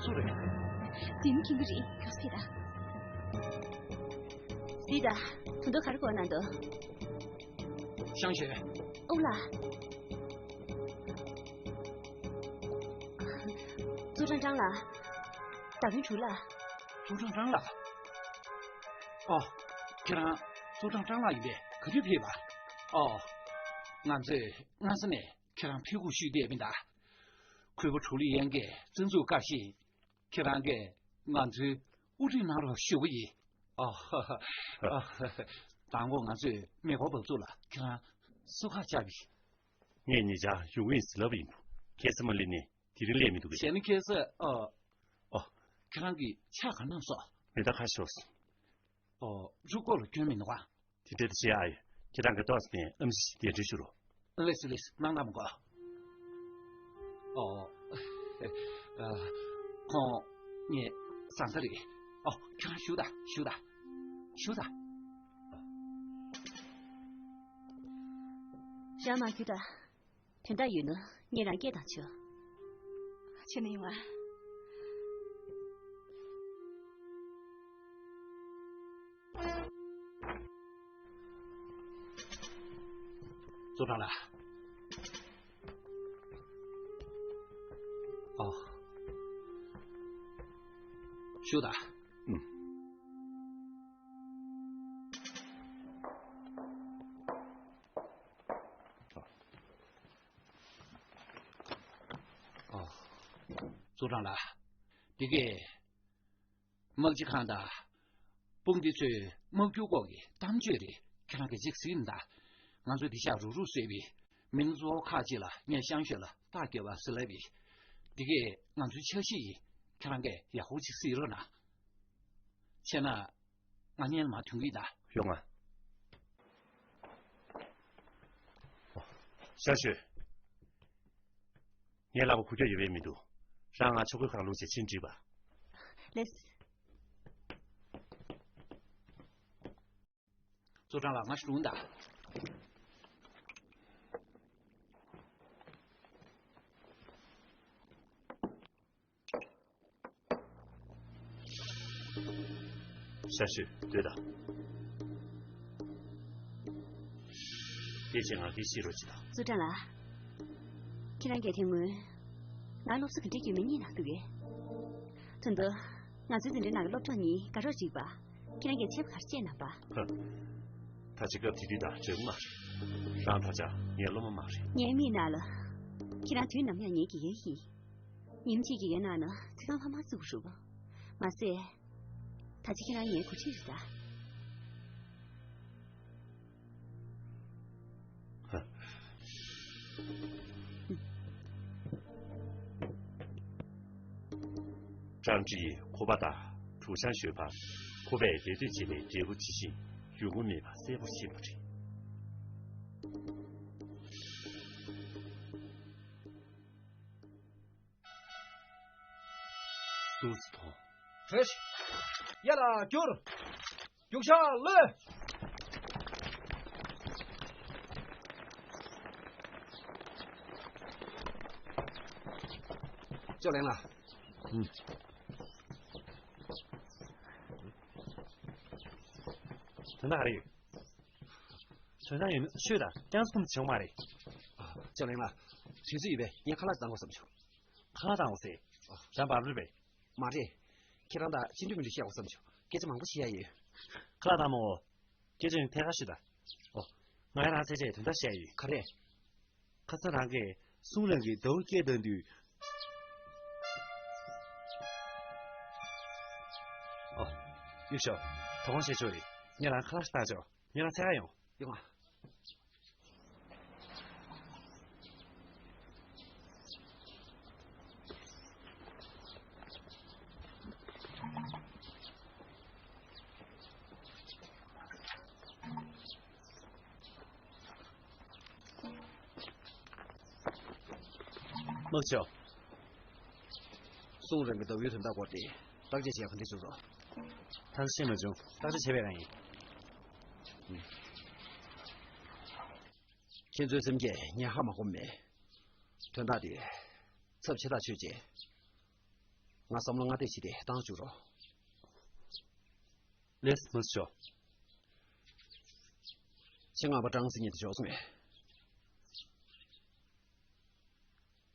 སུ་རེད། འཛིན་མཁན་གྱི་རེད། མགྱོགས་ཕེབས་ད། སི་ད། དོན་དག་ག་རེ་གོ་གནང་འདུག་ཤང་ཤེ། ཨོ་ལ། ཙུའུ་ཀྲང་ཀྲང་ལགས། ད་བུན་ཁྲུ་ལ། ཙུའུ་ཀྲང་ཀྲང་ལགས། ཨོ། ཁྱེད་རང་ཙུའུ་ཀྲང་ཀྲང་ལགས་ཡིན་པས་ག་དུས་ཕེབས་པ། ཨོ། ང་ཚོས་སྔ་ས་ནས་ཁྱེད་རང་ཕེབས་སྒུག་ཞུས་བསྡད་མིན་ད། ཁུལ་པོ་ཁྲུ་ལི་ཡན་གྱིས་རྩ་འཛུགས་བཀའ་བཞིན། ཁྱེད་རང་གིས་ང་ཚོའི་དབུ་ཁྲིད་གནང་རོགས་ཞུ་གི་ཡིན། ཨ། ཨ། དང་པོ་ང་ཚོས་མེ་འཁོར་འབབ་ཚུགས་ལ་ཁྱེད་རང་བསུ་ཁ་བཅར་བ་ཡིན། ངས་ཉེ་ཆར་ཡུང་ཝེ་ཟི་ལབ་ཡིན་འདུག་ཁ་སང་མ་སླེབས་ནས་དེ་རིང་སླེབས་མི་འདུག་གས། བྱས་ན་ཁ་སང་། ཨ། ཨོ། ཁྱེད་རང་གིས་ཕྱག་ག་རེ་གནང་སོང་། མེ་མདའ་ཁ་ཤོར་སོང་། ཨོ། འབྲུག་སྐོར་ལ་སྐྱོན་མི་འདུག་ག་དེ་འདྲ་དེ་བྱེད་ཨ་ཡོད། ཁྱེད་རང་གི་ཏོག་ཙམ་ནས་ཨམ་ཆི་གདན་འདྲེན་ཞུ་རོགས། ལགས་སོ་ལགས་སོ། གནང་དང་མི་དགོས། ཨོ། ཨ། ཁོང་ངའི་བཟའ་ཟླ་རེད། ཨོ། ཁྱེད་རང་བཞུགས་དང་བཞུགས་དང་། བཞུགས་དང་། རང་མ་རྒྱུག་དང་། དོན་དག་ཡོད་ན་ངས་རང་སྐད་བཏང་ཆོག་བྱས་ན་ཡོང་ཨ། ཙུའུ་ཀྲང་ལགས། ཨོ། བཞུགས་དང་། ཨུམ། ཨོ། ཙུའུ་ཀྲང་ལགས། འདི་གས། དམག་སྤྱི་ཁང་དང་། དཔུང་སྡེ་ཚོའི་དམག་འཁྱུག་སྐོར་གྱི་གཏམ་བརྗོད་རེད། ཁྱེད་རང་གིས་ཅིག་གཟིགས་ན་ད། ང་ཚོ་འདི་ཤག་རུག་རུག་བཟོས་པས། མི་སྣ་གཙོ་བོ་ཁག་ཅིག་ལ་ངས་ཤང་ཤོད་ལ་རྟགས་བརྒྱབ་པ་ཟེར་ལབ་པས། འདི་གས་ང་ཚོའི་འཆར་གཞི་ཡིན། ཁྱེད་རང་གིས་ཡག་པོ་ཅིག་གཟིགས་རོགས་གནང་། ཆེ་ན། ང་གཉིས་ལ་མ་ཐོན་གི་ད། ཡོང་ང་། ཤ་ཤོད། ངའི་ལག་པ་ཁུག་ཀྱོག་ཡོད་པའི་མི་འདུག་རང་ང་ཆོག་གི་གང་ལུགས་བྱས་ཕྱིན་འགྲིག་པ། ལེས། ཙོ་ཀྲང་ལགས་ང་ཞུ་ད། ཤ་ཤོད་སྡོད་དང་། སྐད་ཆ་ང་གིས་ཤེས་རོགས་བྱེད་དང་། ཙོ་ཀྲང་ལགས། ཁྱེད་རང་གིས་དེ་སྔོན་ང་སློབ་གསོ་ག་འདྲ་ཡོད་མེད་རྙེད་གནང་འདུག་གས། དོན་དུ་ང་ཚོའི་འཛིན་གྲྭའི་ནང་གི་སློབ་གྲོགས་གཉིས་དགའ་རོགས་གཅིག་པ། ཁྱེད་རང་གིས་ཆད་པ་ག་རེ་བཅད་གནང་པ། ཧ། ད་ཅི་སྐབས་དེ་དུས་དང་འདྲ་གི་མ་རེད། རང་ད་ཆ་ངའི་སློབ་མ་མ་རེད། ངའི་མིག་ནང་ལ་ཁྱེད་རང་དུས་ནམ་ཡང་ངའི་དགེ་རྒན་ཡིན། ཉིན་གཅིག་དགེ་རྒན་ནང་ན་ཚིག་རྐང་ལྷག་མ་བཙུགས་རུབ། མ་ཟད། ད་ཆ་ཁྱེད་རང་ངའི་འགོ་ཁྲིད་རེད་ད། ཀྲང་ཀྲི་ཡིས་ཁོ་པ་དང་གྲུ་ཆང་ཞོན་པ། ཁོ་པས་འབྲེལ་མཐུད་བྱས་པའི་འབྲས་བུ་ཇི་བཞིན་ཡོང་གི་མེད་པ་གསལ་པོ་ཤེས་པ་རེད། སུ་སུ་མཐོང་། བྲོས། ཡ་ལ་བསྒྱུར། རྒྱུག་ཤར་གློད། ཅོ་ལེང་ལ། ཨུམ། དོན་དག་ག་རེ་ཡོད། དོན་དག་ཡོད་ན་ཤོད་དང་། ཀྱང་སུ་ཁུམ་བྱུང་མ་རེད། ཨ། ཅོ་ལེང་ལ། དུས་ཚོད་ཡོད་པས་ངས་ཁ་ལག་བཏང་དགོས་བསམ་བྱུང་། ཁ་ལག་བཏང་དགོས་ཟེར། ཨ། རང་བབ་རེད་པས། མ་རེད། ཁྱེད་རང་དང་ཅི་འདྲ་མི་འདྲ་བཤད་དགོས་བསམ་བྱུང་། སྐད་ཆ་མང་པོ་བཤད་ཡ་ཡོད། ཁ་ལག་བཏང་མོ། སྐད་ཆ་ཡང་ཐད་ཀར་ཤོད་དང་། ཨོ། ང་ཡང་རང་ཚེ་ཆེད་དོན་དག་བཤད་ཡ་ཡོད། ག་རེ། ཁ་སང་རང་གིས་སུང་ལན་གྱི་ཟླ་བོ་སྐད་བཏང་དུས། ཨོ། ཡུལ་ཤོག་དོ་དགོང་བཤད་ཆོག་རེད། ངས་རང་ཁ་ལག་ཞིག་བཏང་ཆོག་ངས་རང་འཚོལ་ག་ཡོང་། ཡོང་ང་། དམག་ཆེ། སུང་ལན་གྱི་ཟླ་བོའི་དོན་དག་སྐོར་དེ་བརྟག་དཔྱད་བྱེད་ཡག་ག་འདྲས་བྱུང་སོང་། ད་ཤེས་མ་བྱུང་། བརྟག་དཔྱད་བྱས་པ་རང་ཡིན། ཁྱེད་ཚོའི་སེམས་བསྐྱེད་ངས་ཧ་མ་གོ་མེད། དོན་དག་དེ་ཚབས་ཆེ་ཐག་ཆོད་རྗེས། ང་བསམ་བློ་སྔ་བལྟས་ཕྱི་བལྟས་བཏང་བཅུག་རོགས། ལེས་མོས་ཤོ། ཆེད་མངགས་པ་ཀྲང་སི་ཉིད་དུ་འཇོག་སོང་ངས།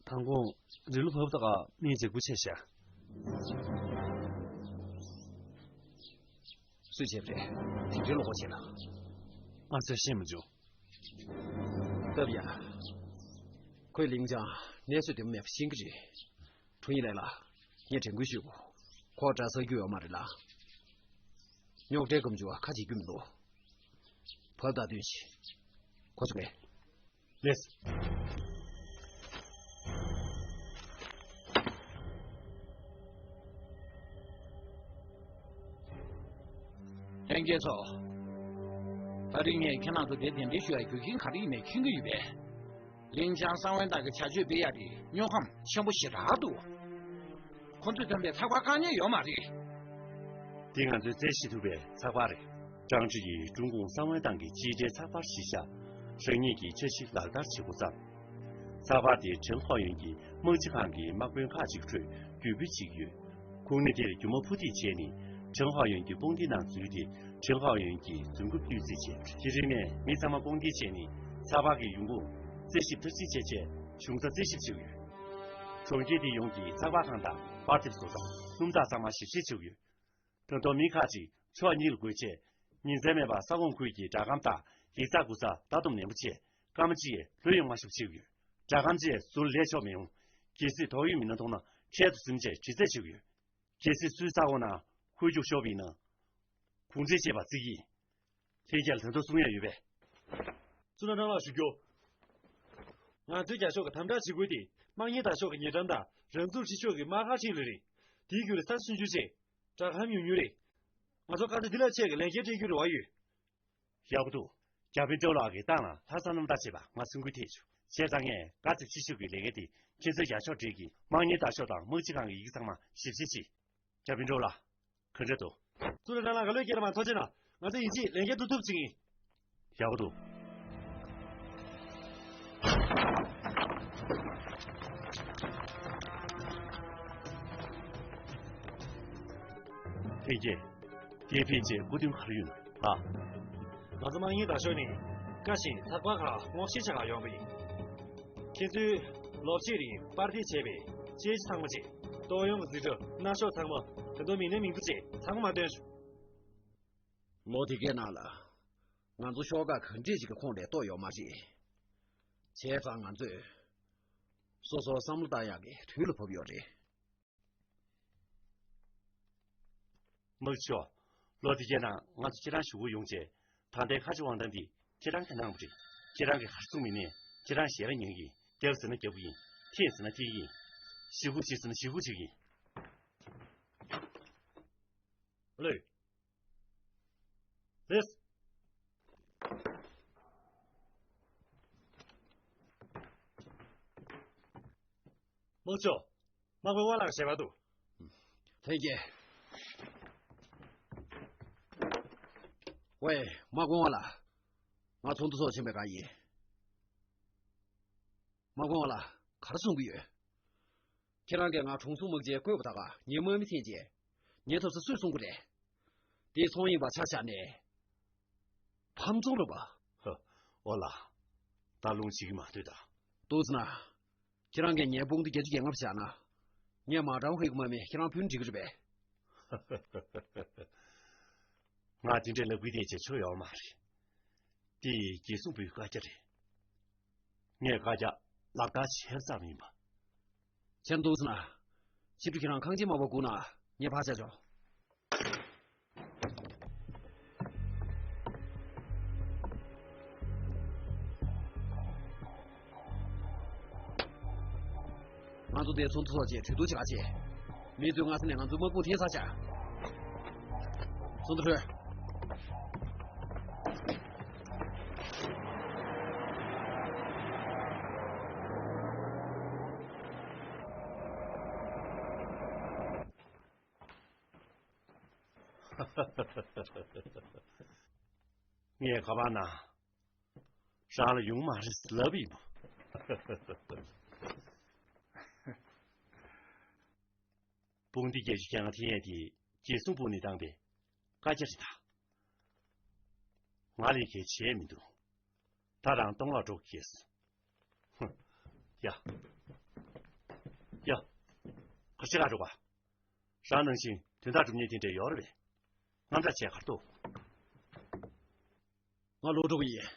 དང་གོང་རི་ལུ་བབ་དག་མིའི་འཇིགས་པོ་ཆེ་ཤ། སུས་བྱས་པ་རེད། དེ་འདྲའི་བློ་ཁོག་ཆེ་ན། ང་ཚོས་ཤེས་མི་འཇུག་སྟབས་ཡག་ཁོས་ལིང་ཅང་གནས་ཚུལ་བདེ་མོ་མེད་པ་ཤེས་ཀྱི་རེད། ཁྲུང་ཡི་ལས་ལ། ངས་དྲན་སྐུལ་ཞུས་གོ། ཁོ་གྲྭ་སར་རྒྱུ་ཡོད་མ་རེད་ལ། རྙོག་དྲའི་སྐམ་ཆུ་བ་ཁ་འབྱེད་རྒྱུ་མི་འདུག་བབ་དང་བསྟུན་ཞིག་ཁོ་ཚོ་གས། ལེས། ལྷན་རྒྱས་ཚོ། ད་རིང་ངས་ཁྱེད་རང་ཚོ་འདིར་གདན་འདྲེན་ཞུ་བའི་རྒྱུ་རྐྱེན་ག་རེ་ཡིན་མིན་མཁྱེན་གྱི་ཡོད་པས། ལིང་ཅང་གསང་བའི་བདག་གི་བྱ་སྤྱོད་སྤེལ་ཡ་དེ་དངོས་ཁམས་ཆེན་པོ་ཞེ་དྲག་འདུག་ཁོ་ཚོས་བཏོན་པའི་ཚགས་པར་བཀག་ཉར་ཡོད་མ་རེད། འདི་ང་ཚོས་བཙལ་ཤེས་ཐུབ་པའི་ཚགས་པར་རེད། ཀྲང་ཀྲི་ཡིས་ཀྲུང་གུང་གསང་བའི་ཏང་གི་སྤྱི་ཁྲལ་ཚགས་པར་གཞི་བཞག་རང་ཉིད་ཀྱི་འཆར་གཞི་ལག་བསྟར་བྱེད་འགོ་བརྩམས། ཚགས་པར་དེ་ཁྲེན་ཧའོ་ཡོན་གྱི་དམག་སྤྱི་ཁང་གི་དམག་དཔོན་ཁག་ཅིག་ཁྲོད་རྒྱུས་སྤུས་ཅིག་ཡོད། ཁུངས་སྣེ་དེར་རྒྱུ་མ་ཕུ་ཐིག་བྱས་ནས་ཁྲེན་ཧའོ་ཡོན་གྱི་དཔུང་སྡེའི་ནང་འཛུལ་ཏེ་ཁྲེན་ཧའོ་ཡོན་གྱི་རྫུན་རྐུབ་བཏོད་རྩིས་བྱས། དེ་རིང་ནས་མི་ཚང་མ་དཔུང་སྡེ་བྱས་ནས་ཚགས་པར་གྱི་ཡོང་ཁུངས་རྩད་ཞིབ་བརྟག་དཔྱད་བྱས་རྗེས་གཞུང་ཚབ་རྩད་ཞིབ་བྱེད་ཀྱི་ཡོད། གྲོང་ཁྱེར་དེ་ཡོངས་ཀྱི་ཚགས་པར་ཁང་དང་པར་དེབ་བཟོ་ཚོང་སྣུམ་འཐག་ཚང་མ་ཞིབ་བཤེར་བྱེད་ཀྱི་ཡོད། ད་དུང་མི་ཁག་ཅིག་ཕྱོགས་གཉིས་ལ་བགོས་རྗེས་ཉིན་མཚན་མེད་པར་ས་ཁོངས་ཁུལ་གྱི་སྦྲག་སྒམ་དང་ཡིག་ཚགས་འགོ་ཚབ་བརྡ་དུམ་ནན་པོ་བྱས། སྐར་མ་གཅིག་ལྷོད་ཡོང་མ་ཤོག་བྱེད་ཀྱི་ཡོད། སྦྲག་སྒམ་བཅས་ཟུར་ལས་ཆོག་མི་ཡོང་། གལ་སྲིད་དོགས་ཡོད་མི་སྣ་མཐོང་ན་འཕྲལ་དུ་འཛིན་བྱས་དྲི་རྩད་བྱེད་ཀྱི་ཡོད། གལ་སྲིད་སུའི་ས་ཁོངས་ནང་ཧོལ་རྒྱུག་ཤོར་བ་ཡིན་ན། གུང་ཚིགས་བྱེད་པ་བརྩི་གི་ཡིན། ལྷན་རྒྱས་ལ་ད་དུང་གསུང་ཡ་ཡོད་པས། གཙུག་ན་ཀྲང་ལགས་ཞུ་རྒྱུ། ང་ཚོའི་རྒྱབ་ཕྱོགས་ཀྱི་དམ་དྲག་བྱེད་ཁུལ་དེ་དམག་གཉེར་དར་ཤོག་གི་ཉེ་འགྲམ་དང་རང་ཚུགས་ཁྲི་ཕྱོགས་ཀྱི་དམག་སྒར་འཁྲིས་ལ་རེད། དེའི་རྒྱུད་ལ་ས་སུན་ཆུ་ཆེ། སྦྲག་སྒམ་ཉུང་ཉུང་རེད། ང་ཚོ་དཀའ་ཚེགས་འདི་ལས་ཆེ་གི་ལས་འགན་སྤྲད་རྒྱུའི་རེ་བ་ཡོད། ཡག་པོ་འདུག་རྒྱ་བལ་འབྲེལ་ལགས་ཀྱི་ཏང་ལ་ལྷག་བསམ་རྣམ་དག་བྱེད་པ་ང་སེམས་འགུལ་ཐེབས་བྱུང་། བྱས་ཙང་ངས་དཀའ་ཚེགས་ཆེ་ཤོས་ཀྱི་ལས་འགན་དེ་ཁྱེད་ཚོའི་ཡར་ཕྱོགས་འབྲེལ་གྱི་དམངས་གཉེར་བརྡ་ཤོག་དང་དམག་སྤྱི་ཁང་གི་ཡི་གེ་ཚང་མ་ཞིབ་བཤེར་བྱེད། རྒྱ་བལ་འབྲེལ་ལགས། ག་འདྲ་འདུག་ཙུ་ར་ཀྲང་ལགས་ག་ལོས་སྐྱེལ་མ་ཐོ་ཆེ་ན། ང་ཚོ་ཡིན་གཅིག་ལས་འགན་སྒྲུབ་ཐུབ་ཅིག་ཡིན། ཡག་པོ་འདུག་ལྷན་རྒྱས། དེ་ཕན་ཆད་སྐུ་མདུན་ག་རེ་ཡོད་ན་ལགས། ང་ཚོ་དམངས་གཉེར་བརྡ་ཤོག་ནི་བཀའ་བཞིན་ཚགས་པར་ཁག་སྔོག་བཤེར་བྱ་གར་ཡོང་བ་ཡིན། ཁྱེད་ཚོས་ལོ་གཅིག་རིང་པར་འདི་བྱས་པའི་དཔྱད་གཞི་ཚང་མ་བྱས། གཏོགས་ཡོང་གི་ཟིན་བྲིས་མནའ་ཤོག་ཚང་མ་ད་དུང་མིང་ནས་མིང་དུ་བྱས་ཚང་མ་བཏོན་བྱུང་། ལོ་དེ་གའི་ནང་ལ་ང་ཚོ་ཤོག་ཁག་ག་འདྲས་ཅིག་གི་ཁོངས་ནས་གཏོགས་ཡོད་མ་རེད། བྱས་ཙང་ང་ཚོས་སོ་སོ་བསམ་བློ་བཏང་ཡག་གི་དུས་ལ་བབ་ཡོད་རེད། དམག་ཤོག་ལོ་དེ་གའི་ནང་ང་ཚོ་ཁྱེད་རང་གཞུག་གུ་ཡོང་བྱས། ད་ལྟའི་ཁ་ཆེ་དབང་ཐང་འདི་ཁྱེད་རང་གིས་གནང་བ་རེད། ཁྱེད་རང་གིས་ག་རེ་གསུངས་མིན་ནས་ཁྱེད་རང་ཞལ་ལག་ཉན་གྱི་ཡིན། རྒྱབ་ཟེར་ན་རྒྱབ་ཀྱི་ཡིན། འཐེན་ཟེར་ན་འཐེན་གྱི་ཡིན། ཞེ་སྒུག་བྱེད་ཟེར་ན་ཞེ་སྒུག་བྱེད་ཀྱི་ཡིན། ལོས། ལེས། དམག་ཕྱོགས། དམག་དཔོན་ཝ་ལགས་ཞལ་པར་འདུག་ལྷན་རྒྱས། ཝེ། དམག་དཔོན་ཝ་ལགས། ང་ཚོགས་འདུ་ཚོགས་ཕྱིན་པའི་སྒང་ཡིན། དམག་དཔོན་ཝ་ལགས་ག་རེ་གསུང་གི་ཡོད། ཁྱེད་རང་གིས་ང་དྲུང་འཚོ་དམག་སྤྱིར་བསྐོས་པ་ད་ག་ངའི་དམག་མི་ཐོན་རྗེས། ངའི་ཐོབ་ས་སུས་སྲུང་གི་རེད། དེ་ཚོང་ཡིན་པ་ཆ་བཞག་ནས། ཕམ་ཚོང་རེད་པ། ཧ། ཨོ་ལགས། ད་ལུང་བྱེད་ཀྱི་མ་འདོད་ད། ཏོག་ཙི་ན། ཁྱེད་རང་གིས་ངའི་དཔུང་སྡེ་བརྒྱད་ཅུ་གྱ་ལྔ་བཞག་ན། ངས་མ་ཀྲང་ཧུའེ་གི་དམག་མི་ཁྱེད་རང་ཕུལ་འགྲིག་གི་རེད་པས། ང་དེ་འདྲའི་ལབ་གི་བསྡད་བྱས་ཆོ་ཡོད་མ་རེད། དེ་རྒྱལ་སྲུང་པུའི་བཀའ་རྒྱ་རེད། ངས་བཀའ་རྒྱ་ལག་བསྟར་བྱས་ཙམ་ཡིན་པ། ཁྱེད་འདུག་ཟེར་ན། ཕྱི་དྲོ་ཁྱེད་རང་ཁང་ཆེན་མ་བབས་གོང་ན་ངས་ཕར་བཅར་ཆོག་ང་ཚོ་འདིར་ཚོགས་འདུ་ཚོགས་རྗེས་གྲོས་བསྡུར་བྱེད་ག་བྱེད། མི་ཚོས་སྔ་ས་ནས་ང་ཚོའི་དམག་དཔུང་འཐེན་ཚར་བཞག་ཚོགས་འདུ་གྲོལ། ངས་ག་པར་ན། རང་ལ་ཡོང་མ་རེད་ལབ་ཡིན་པ། དཔུང་སྡེ་བརྒྱད་ཅུ་གྱ་ལྔ་འཐེན་ཡས་དེ་རྒྱལ་སྲུང་དཔུང་ནས་བཏང་པའི་བཀའ་རྒྱ་རེད་ད། ང་ལས་ཀྱང་བྱས་མི་འདུག་ད་རང་སྟོང་ལ་འགྲོ་གི་ཡོད། ཧུ། ཡ། ཡ། ཁ་ཤས་ལ་འགྲོ་ག་རང་ནང་བཞིན་དོན་དག་སྒྲུབ་མཁན་དེ་འདྲ་ཡོད་རེད་པས། དངངས་སྐྲག་བྱས་ག་རེ་འདུག་ང་ལོག་འགྲོ་གི་ཡིན།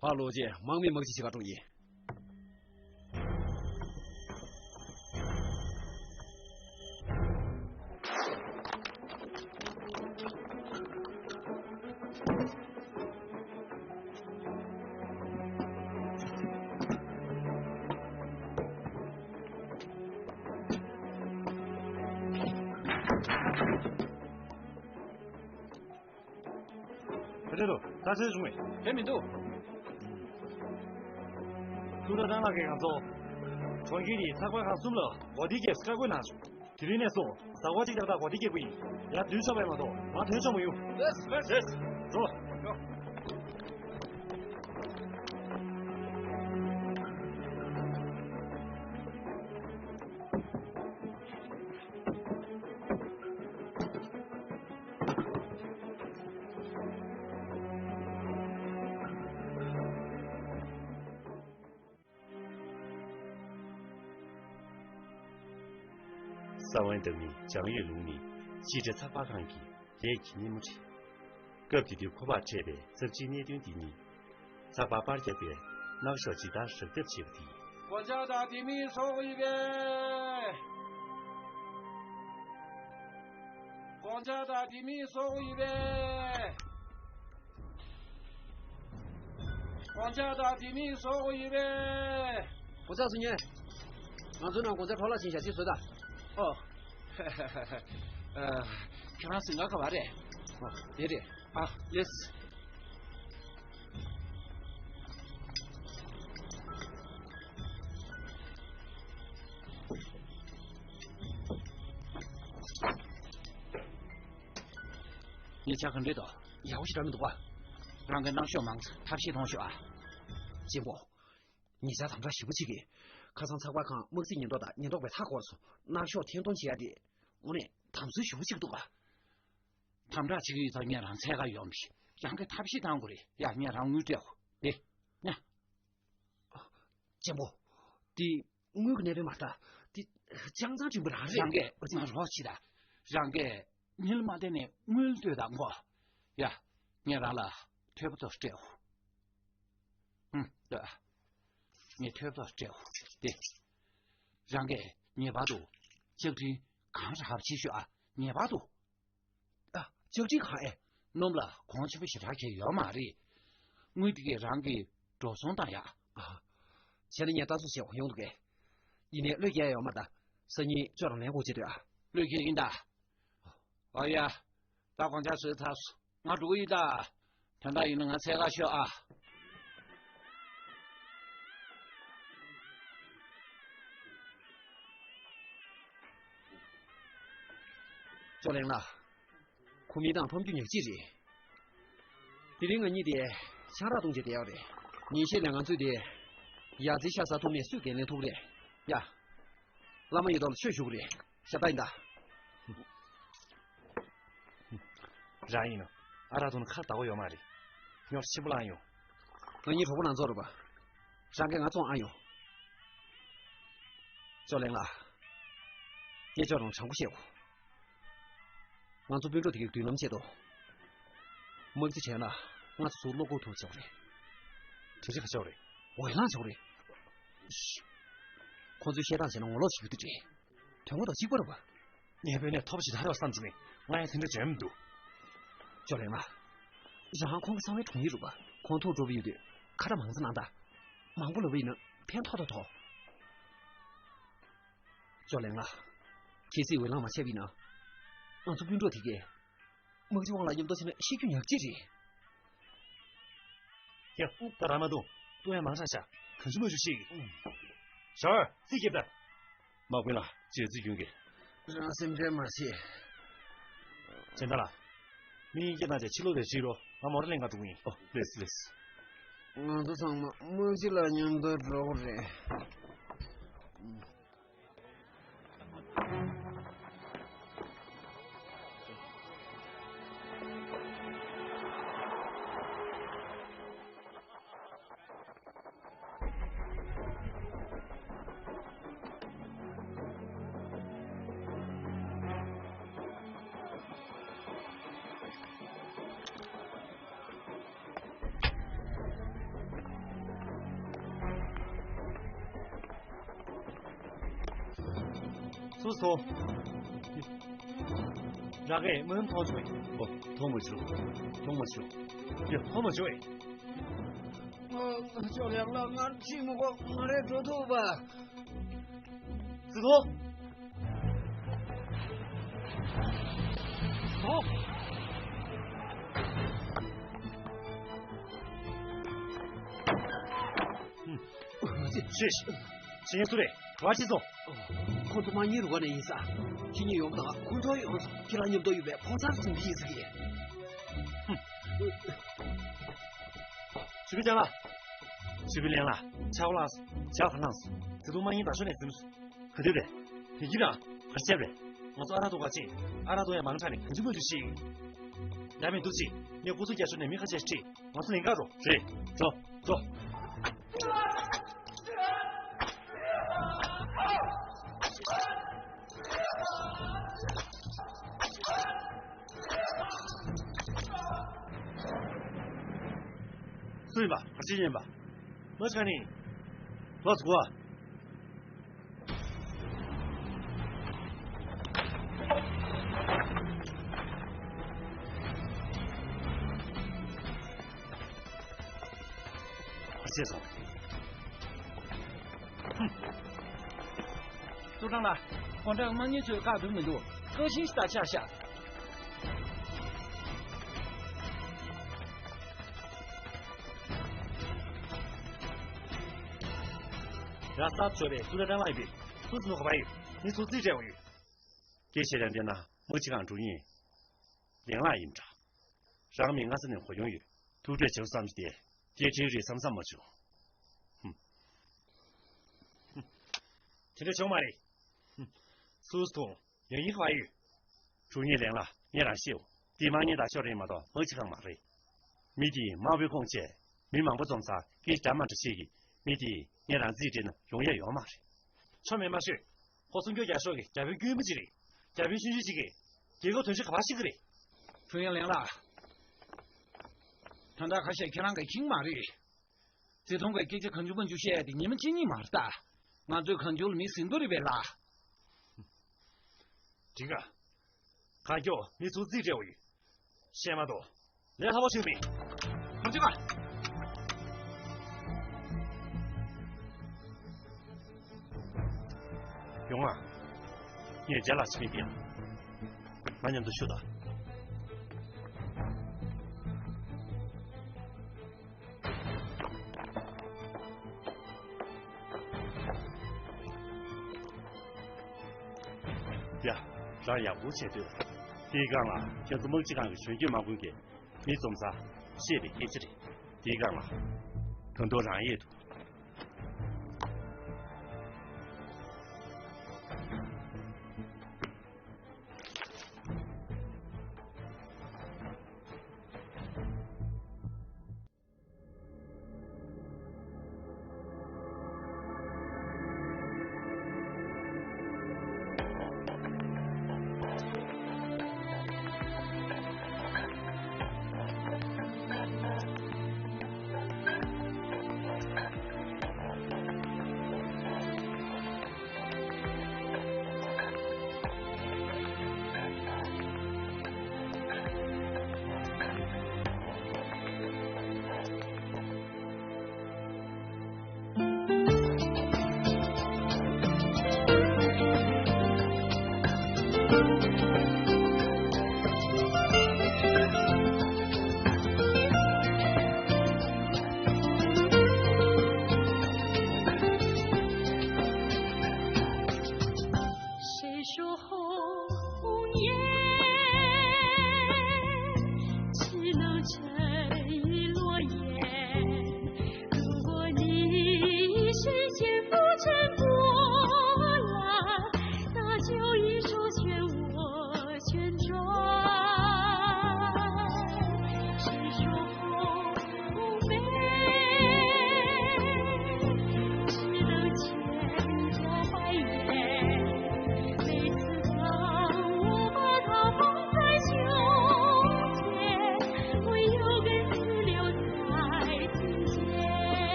ཕར་ལོག་རྗེས་དམག་མི་དམག་སྤྱི་བྱེད་ག་འགྲོ་གི་ཡིན། དེ་འདྲ་འདུག་ད་ཆ་བྱུང་བས། དེ་མི་འདུག་ཀུ་ར་ཏང་ལགས་ཀྱིས་ང་ཚོ་གྲོང་ཁྱེར་གྱི་ཚགས་པར་ཁང་གསུམ་ལ་འགོ་ཁྲིད་བརྒྱད་བཀའ་བཀོད་གནང་བྱུང་། དེ་རིང་ནས་བཟུང་གཟའ་འཁོར་གཅིག་ཏག་ཏག་འགོ་ཁྲིད་བརྒྱད་པོ་ཡིན། ཡར་བསྡུ་ཆོག་པས་མ་གཏོགས་མར་ཐོན་ཆོག་མ་ཡོང་། ལེས། ལེས། འགྲོ། ས་བོན་འདབ་མའི་བྱང་ཡོད་ལུང་ནི་ཕྱི་དྲིལ་ཚགས་པར་ཁང་གི་ལས་ཀྱི་སྣེ་མོ་རེད། སྐབས་དེ་དུས་ཁོ་པར་འཕྲད་པའི་ཚབས་ཆེའི་གནད་དོན་འདི་ནི། ཚགས་པར་པར་རྒྱག་པའི་མནའ་ཤོག་ཇི་ལྟར་རག་ཐབས་བྱེད་པ་དེ་ཡིན། སྒོ་ལྕགས་དང་དེ་མིན་སོགས་ཡོད་པས། སྒོ་ལྕགས་དང་དེ་མིན་སོགས་ཡོད་པས། སྒོ་ལྕགས་དང་དེ་མིན་སོགས་ཡོད་པས། སྒོ་ལྕགས་སུ་ཉན། ང་ཚོའི་ནང་སྒོ་ལྕགས་འཕྲོ་བརླག་ཕྱིན་བཞག་ཅིག་བཟོས་དང་། ཨོ། ཨ། ཁྱེད་རང་སིང་ག་ག་བ་རེད། ཨ། དེ་རེད། ཨ། ལེས། ཉེ་ཆར་ག་འདྲས་འདུག་ཡག་པོ་ཞིག་འདྲ་མི་འདུག་པ། རང་གི་མནར་གཞི་མང་ཙམ་ཐབས་ཤེས་གཏོང་ཤོག་ཨ། གཅེན་པོ། ཉེ་ཆར་དམ་དྲག་ཞེ་པོ་ཅིག་གིས་ཁ་སང་ཚགས་པར་ཁང་དམག་རྩིས་ཉེན་རྟོག་དང་ཉེན་རྟོག་པས་མཐའ་བསྐོར་སོང་། མནར་གཞི་འཐེན་གཏོང་བྱེད་ཡ་དེ་དངོས་གནས་དམ་ཟིང་ཞེ་པོ་ཅིག་འདུག་ག་དམ་དྲག་བྱེད་ཀྱི་ཡོད་ཙང་ངས་རང་འཚོལ་ག་ཡོང་བ་ཞིག་རང་གིས་ཐབས་ཤེས་གཏང་དགོས་རེད་ཡ། ངས་རང་དངུལ་སྤྲད་འོ། དེ། ཉ། གཅེན་པོ། དེ་དངུལ་གྱི་གནས་དོན་མ་རེད་ད། དེ་ཅང་ཙང་ཆེན་པོ་རང་རེད། རང་གིས་ང་རོགས་བྱེད་ད། རང་གིས་ཉིན་མ་དེ་ནས་དངུལ་སྤྲོད་དང་གོ། ཡ། ངས་རང་ལ་ཐོལ་པ་ཐོག་སྤྲད་འོ། ཧུམ། ལྟོས་ཨ། ངས་ཐོལ་པ་ཐོག་སྤྲད་འོ། དེ། རང་གིས་ངེས་པར་དུ་ལྕགས་ཀྲིན་གང་རག་བྱེད་ཤོག་ཨ། ངེས་པར་དུ། ཨ། ལྕགས་ཀྲིན་གང་ཨེ། སྣུམ་ལ་གོང་ཆེན་པོ་ཞེ་དྲག་གང་ཡོད་མ་རེད། དངུལ་དེ་གས་རང་གིས་འགྲོ་སོང་བཏང་ཡ། ཨ། བྱས་ན་ངས་ལྟ་ཚོད་བྱེད་དགོས་ཡོང་འདུག་གས། ཡིན་ནའི་བློས་འགེལ་ཡོད་མ་རེད་ད། སང་ཉིན་ཅོ་རང་ལེན་དགོས་བྱེད་འདོད་ཨ། བློས་འགེལ་ཡིན་ད། ཨ་ཡ། ད་དགོང་ཅག་བཟོས་ཚར་སོང་། ང་འགྲོ་གི་ཡིན་ད། དོན་དག་ཡིན་ན་ང་འཚོལ་ག་ཤོག་ཨ། ཅོ་ལེང་ལགས། ཁོ་མི་དང་ཁྲོམ་རྒྱུ་ཉག་གཅིག་རེད། དེ་རིང་ང་གཉིས་དེ་ཆང་རག་བཏུང་བྱས་བསྡད་ཡོད་རེད། ཉིན་ཤས་ནས་ང་ཚོས་དེ་ཡ་རྩེ་ཤ་ཟ་ཐུབ་མེད་སུས་འགན་ལེན་ཐུབ་རེད། ཡ། བླ་མ་ཡི་དམ་ལ་ཆོས་ཞུ་གི་རེད། ཞབས་ཏ་ཡིན་ད། རང་ཡིན་ནོ། ཨ་རག་འཐུང་ན་ཁ་བདག་པོ་ཡོད་མ་རེད། ཉོ་ཆེན་པོ་ལངས་ཡོང་། ང་གཉིས་གྲོགས་པོ་ནང་ཚོགས་རེད་པ། རང་གིས་ང་བཙོང་ཨ་ཡོང་། ཅོ་ལེང་ལགས། སྐད་ཅོར་རང་དྲང་པོ་བཤད་གོ། ང་ཚོ་སྤུན་གྲོགས་དེ་གའི་མདུན་ལམ་ཆེད་དུ། དམག་རྩིས་བྱས་ན་ང་ཚོ་ཚུར་བློ་འགུག་ཐུབ་ཆོག་རེད། གྲ་སྒྲིག་ག་ཆོག་རེད། འོས་ལངས་ཆོག་རེད། ཁོང་ཚོས་བཤད་སྟངས་བྱས་ན་ངོ་ལོག་བྱེད་ཀྱི་འདུག་རེད། དོན་དངོས་དང་གཅིག་པ་རེད་པ། ངས་བོད་ནས་ཐོབ་ཞིག་ད་རེ་བ་བསམ་གྱི་མེད། ང་ཡང་དེ་འདྲ་འཇོན་མི་འདུག་ཅོ་ལེང་ལགས། རང་ཁོང་གི་གསང་བའི་དྲུང་ཡིག་རུ་པ། ཁོང་ཐུག་འགྲོ་བ་ཡོད་དུས་ཁ་བརྡ་མང་ཙམ་གནང་དང་། མང་པོ་ལབ་པ་ཡིན་ན་ཕན་ཐོགས་ཐོགས་ཐོགས། ཅོ་ལེང་ལགས། གལ་སྲིད་འོས་ལངས་མ་བྱས་པ་ཡིན་ན། ང་ཚོ་སྤུན་གྲོགས་དེ་གས། དམག་སྤྱི་དབང་ལ་མཉམ་དུ་ཕྱིན་ན་ཤི་རྒྱུ་ཉག་གཅིག་རེད། ཡ། ད་རང་མ་གཏོང་། གཏོང་ཡ་མང་དྲགས་ཤག་གང་བྱུང་མང་བྱུང་ཤིག་ཞར་རྩིས་རྒྱབ་ད། དམག་དཔོན་ལགས་བྱས་རྩིས་རྒྱུན་གྱི། རང་སེམས་ཁྲལ་མ་བྱེད། ཇན་ཏ་ལགས། མི་གཉིས་སྐད་བཏང་བྱས་ཕྱི་ལོགས་དེར་ཕྱིན་རོགས། ང་མོ་ཊ་ལེན་ག་འགྲོ་གི་ཡིན། ཨོ་ལེས་ལེས། ང་ཚོ་ཚང་མ་དམག་སྤྱི་ལ་མཉམ་དུ་འགྲོ་གི་རེད། སུ་སོང་། རང་གིས་མུན་མཐོང་བྱུང་། ཨོ། མཐོང་མ་བྱུང་། མཐོང་མ་བྱུང་། ཡ། མཐོང་མ་བྱུང་། ཨ། ཅོ་ལེང་ལགས། ང་ཅི་མི་གོ། ང་རེ་འགྲོ་ཐུབ་པ། ཙི་ཐོ། ཙི་ཐོ། ཧུམ། ཅི། ཅི། ཅི་ཡིན་སུ་རེད། བ་ཅི་སོང་། ཁོ་ཚོ་དམག་མིའི་རུ་ཁག་ནས་ཡིན་ས། ཁྱེད་གཉིས་ཡོང་དང་། ཁོང་ཚོ་ཡོང་སོང་། ཁྱེད་རང་མཉམ་དུ་ཡོད་པའི་ཕོ་གསར་ཚོ་འདི་ཡིན་ས་གི། ཧུམ། ཞུ་བི་ཅང་ལགས། ཞུ་བི་ལན་ལགས། ཆག་ལངས་སོང་། ཇག་ག་ལངས་སོང་། ད་དུང་དམག་མི་དང་ཤོ་ནས་འཛིན་སོང་། ག་དུས་རེད། དེ་གི་རང་། ག་རེ་བྱས་པ་རེད། ང་ཚོ་ཨ་རག་ཐུག་ག་ཕྱིན། ཨ་རག་ཐུག་ཡ་མང་དྲགས་ནས་གང་ཅི་མ་ཅི་ཤེས། ཡ་མེད་འདུག་ཅི། ངས་སྐུ་ཚབ་རྒྱ་ཤོར་ནས་མི་ཁ་ཤས་ཁྲིད། ང་ཚོ་ལེན་ག་འགྲོ། རེད། འགྲོ། འགྲོ། སུ་ཡིན་པ། ག་ཅི་ཡིན་པ། མ་ཆགས་ནི། ལོག་འགྲོ། ཨ་ཅེ་སོང་། ཧུམ། ཙུའུ་ཀྲང་ལགས། ཁོང་ཁྲོས་དམག་མི་ཚོའི་བཀག་ཐུབ་མི་འདུག་ཏོ་ཤིང་ཞིག་ད་ཆ་ཤ། ར་ས་ཚོ་བའི་སུ་ར་ཏང་ལ་ཡིན་པས་སུ་ནུ་ཁ་བ་ཡོད། མི་སུ་རྩིས་སྤྲད་འོ་ཡོད། སྐད་ཆ་རང་བསྡད་ན་མི་གཅིག་གང་འགྲོ་ཉིན། ལེང་ལག་ཡིན་འདྲ། རང་མི་ང་ས་ནས་གོ་ཡོང་ཡོད། ཐུག་འཕྲད་བྱེད་བསམ་གྱི་དེ། སྐད་འཕྲིན་རེད་བསམ་བསམ་མ་བྱུང་། ཧུམ། དེ་འདྲ་བྱུང་མ་རེད། ཧུམ། སུ་སུ་ཐུང་། ཡང་ཡིན་ག་བ་ཡོད། གྲུ་ཉེ་ལེང་ལ་ངས་རང་ཤེའོ། དེ་མང་ཉེ་དང་ཤོར་རེད་མ་གཏོགས་མང་ཆེ་གང་མ་རེད། མི་དེ་དམག་དཔོན་ཁོང་བཅས་མི་མང་པོ་འཛོམས་ས་སྐད་འདྲ་མ་འདྲ་བཤད་ཀྱི། མི་དེ་ངས་རང་རྩིས་སྤྲད་ན་ཡོང་ཡ་ཡོད་མ་རེད། ཆོ་མེད་མ་ཤོད། ཁོ་སྲུང་སྐྱོབ་རྒྱག་ཤོག་གི་རྒྱ་བོད་སྐྱོན་མི་ཅི་རེད། རྒྱ་བོད་ཤུན་ཤུན་ཅིག་གི། རྒྱལ་ཁབ་དོན་ཆེན་ག་བ་ཤེས་ཀྱི་རེད། ཁྲུང་ཡང་ལེང་ལ། ད་ལྟ་ཁ་ཤས་ཁྱེད་རང་གི་ཁྱིང་མ་རེད། བརྩི་མཐོང་གི་སྐད་ཆ་གང་བྱུང་མང་བྱུང་བཤད་ཡ་དེ་ཉི་མ་གཅིག་གཉིས་མ་རེད་ད། ང་ཚོའི་གང་བྱུང་ལ་མི་ཟིན་དོ་རེད་པས་ལ། འགྲིག་ག་གང་མགྱོགས་མི་ཚོ་རྩིས་སྤྲད་འོ་ཡོད། བཤད་མ་གཏོགས། ལས་སླ་པོ་ཞིག་མིན། གང་བྱེད་ག་ཡོང་ང་། ངས་རྒྱ་ལགས་ཕྱི་མིག་ཡང་། ང་མཉམ་དུ་ཤོད་དང་། ཡ། རང་ཡག་པོ་བྱས་སྡོད། དེའི་སྒང་ལ་ཁྱེད་ཚོ་དམག་སྤྱི་ཁང་གི་གཞོན་སྐྱེས་དམག་དཔོན་གྱིས་མི་འཛོམས་ས་བཤད་པའི་སྐད་ཆ་རེད། དེའི་སྒང་ལ་ད་དུང་རང་ཡས་འདུག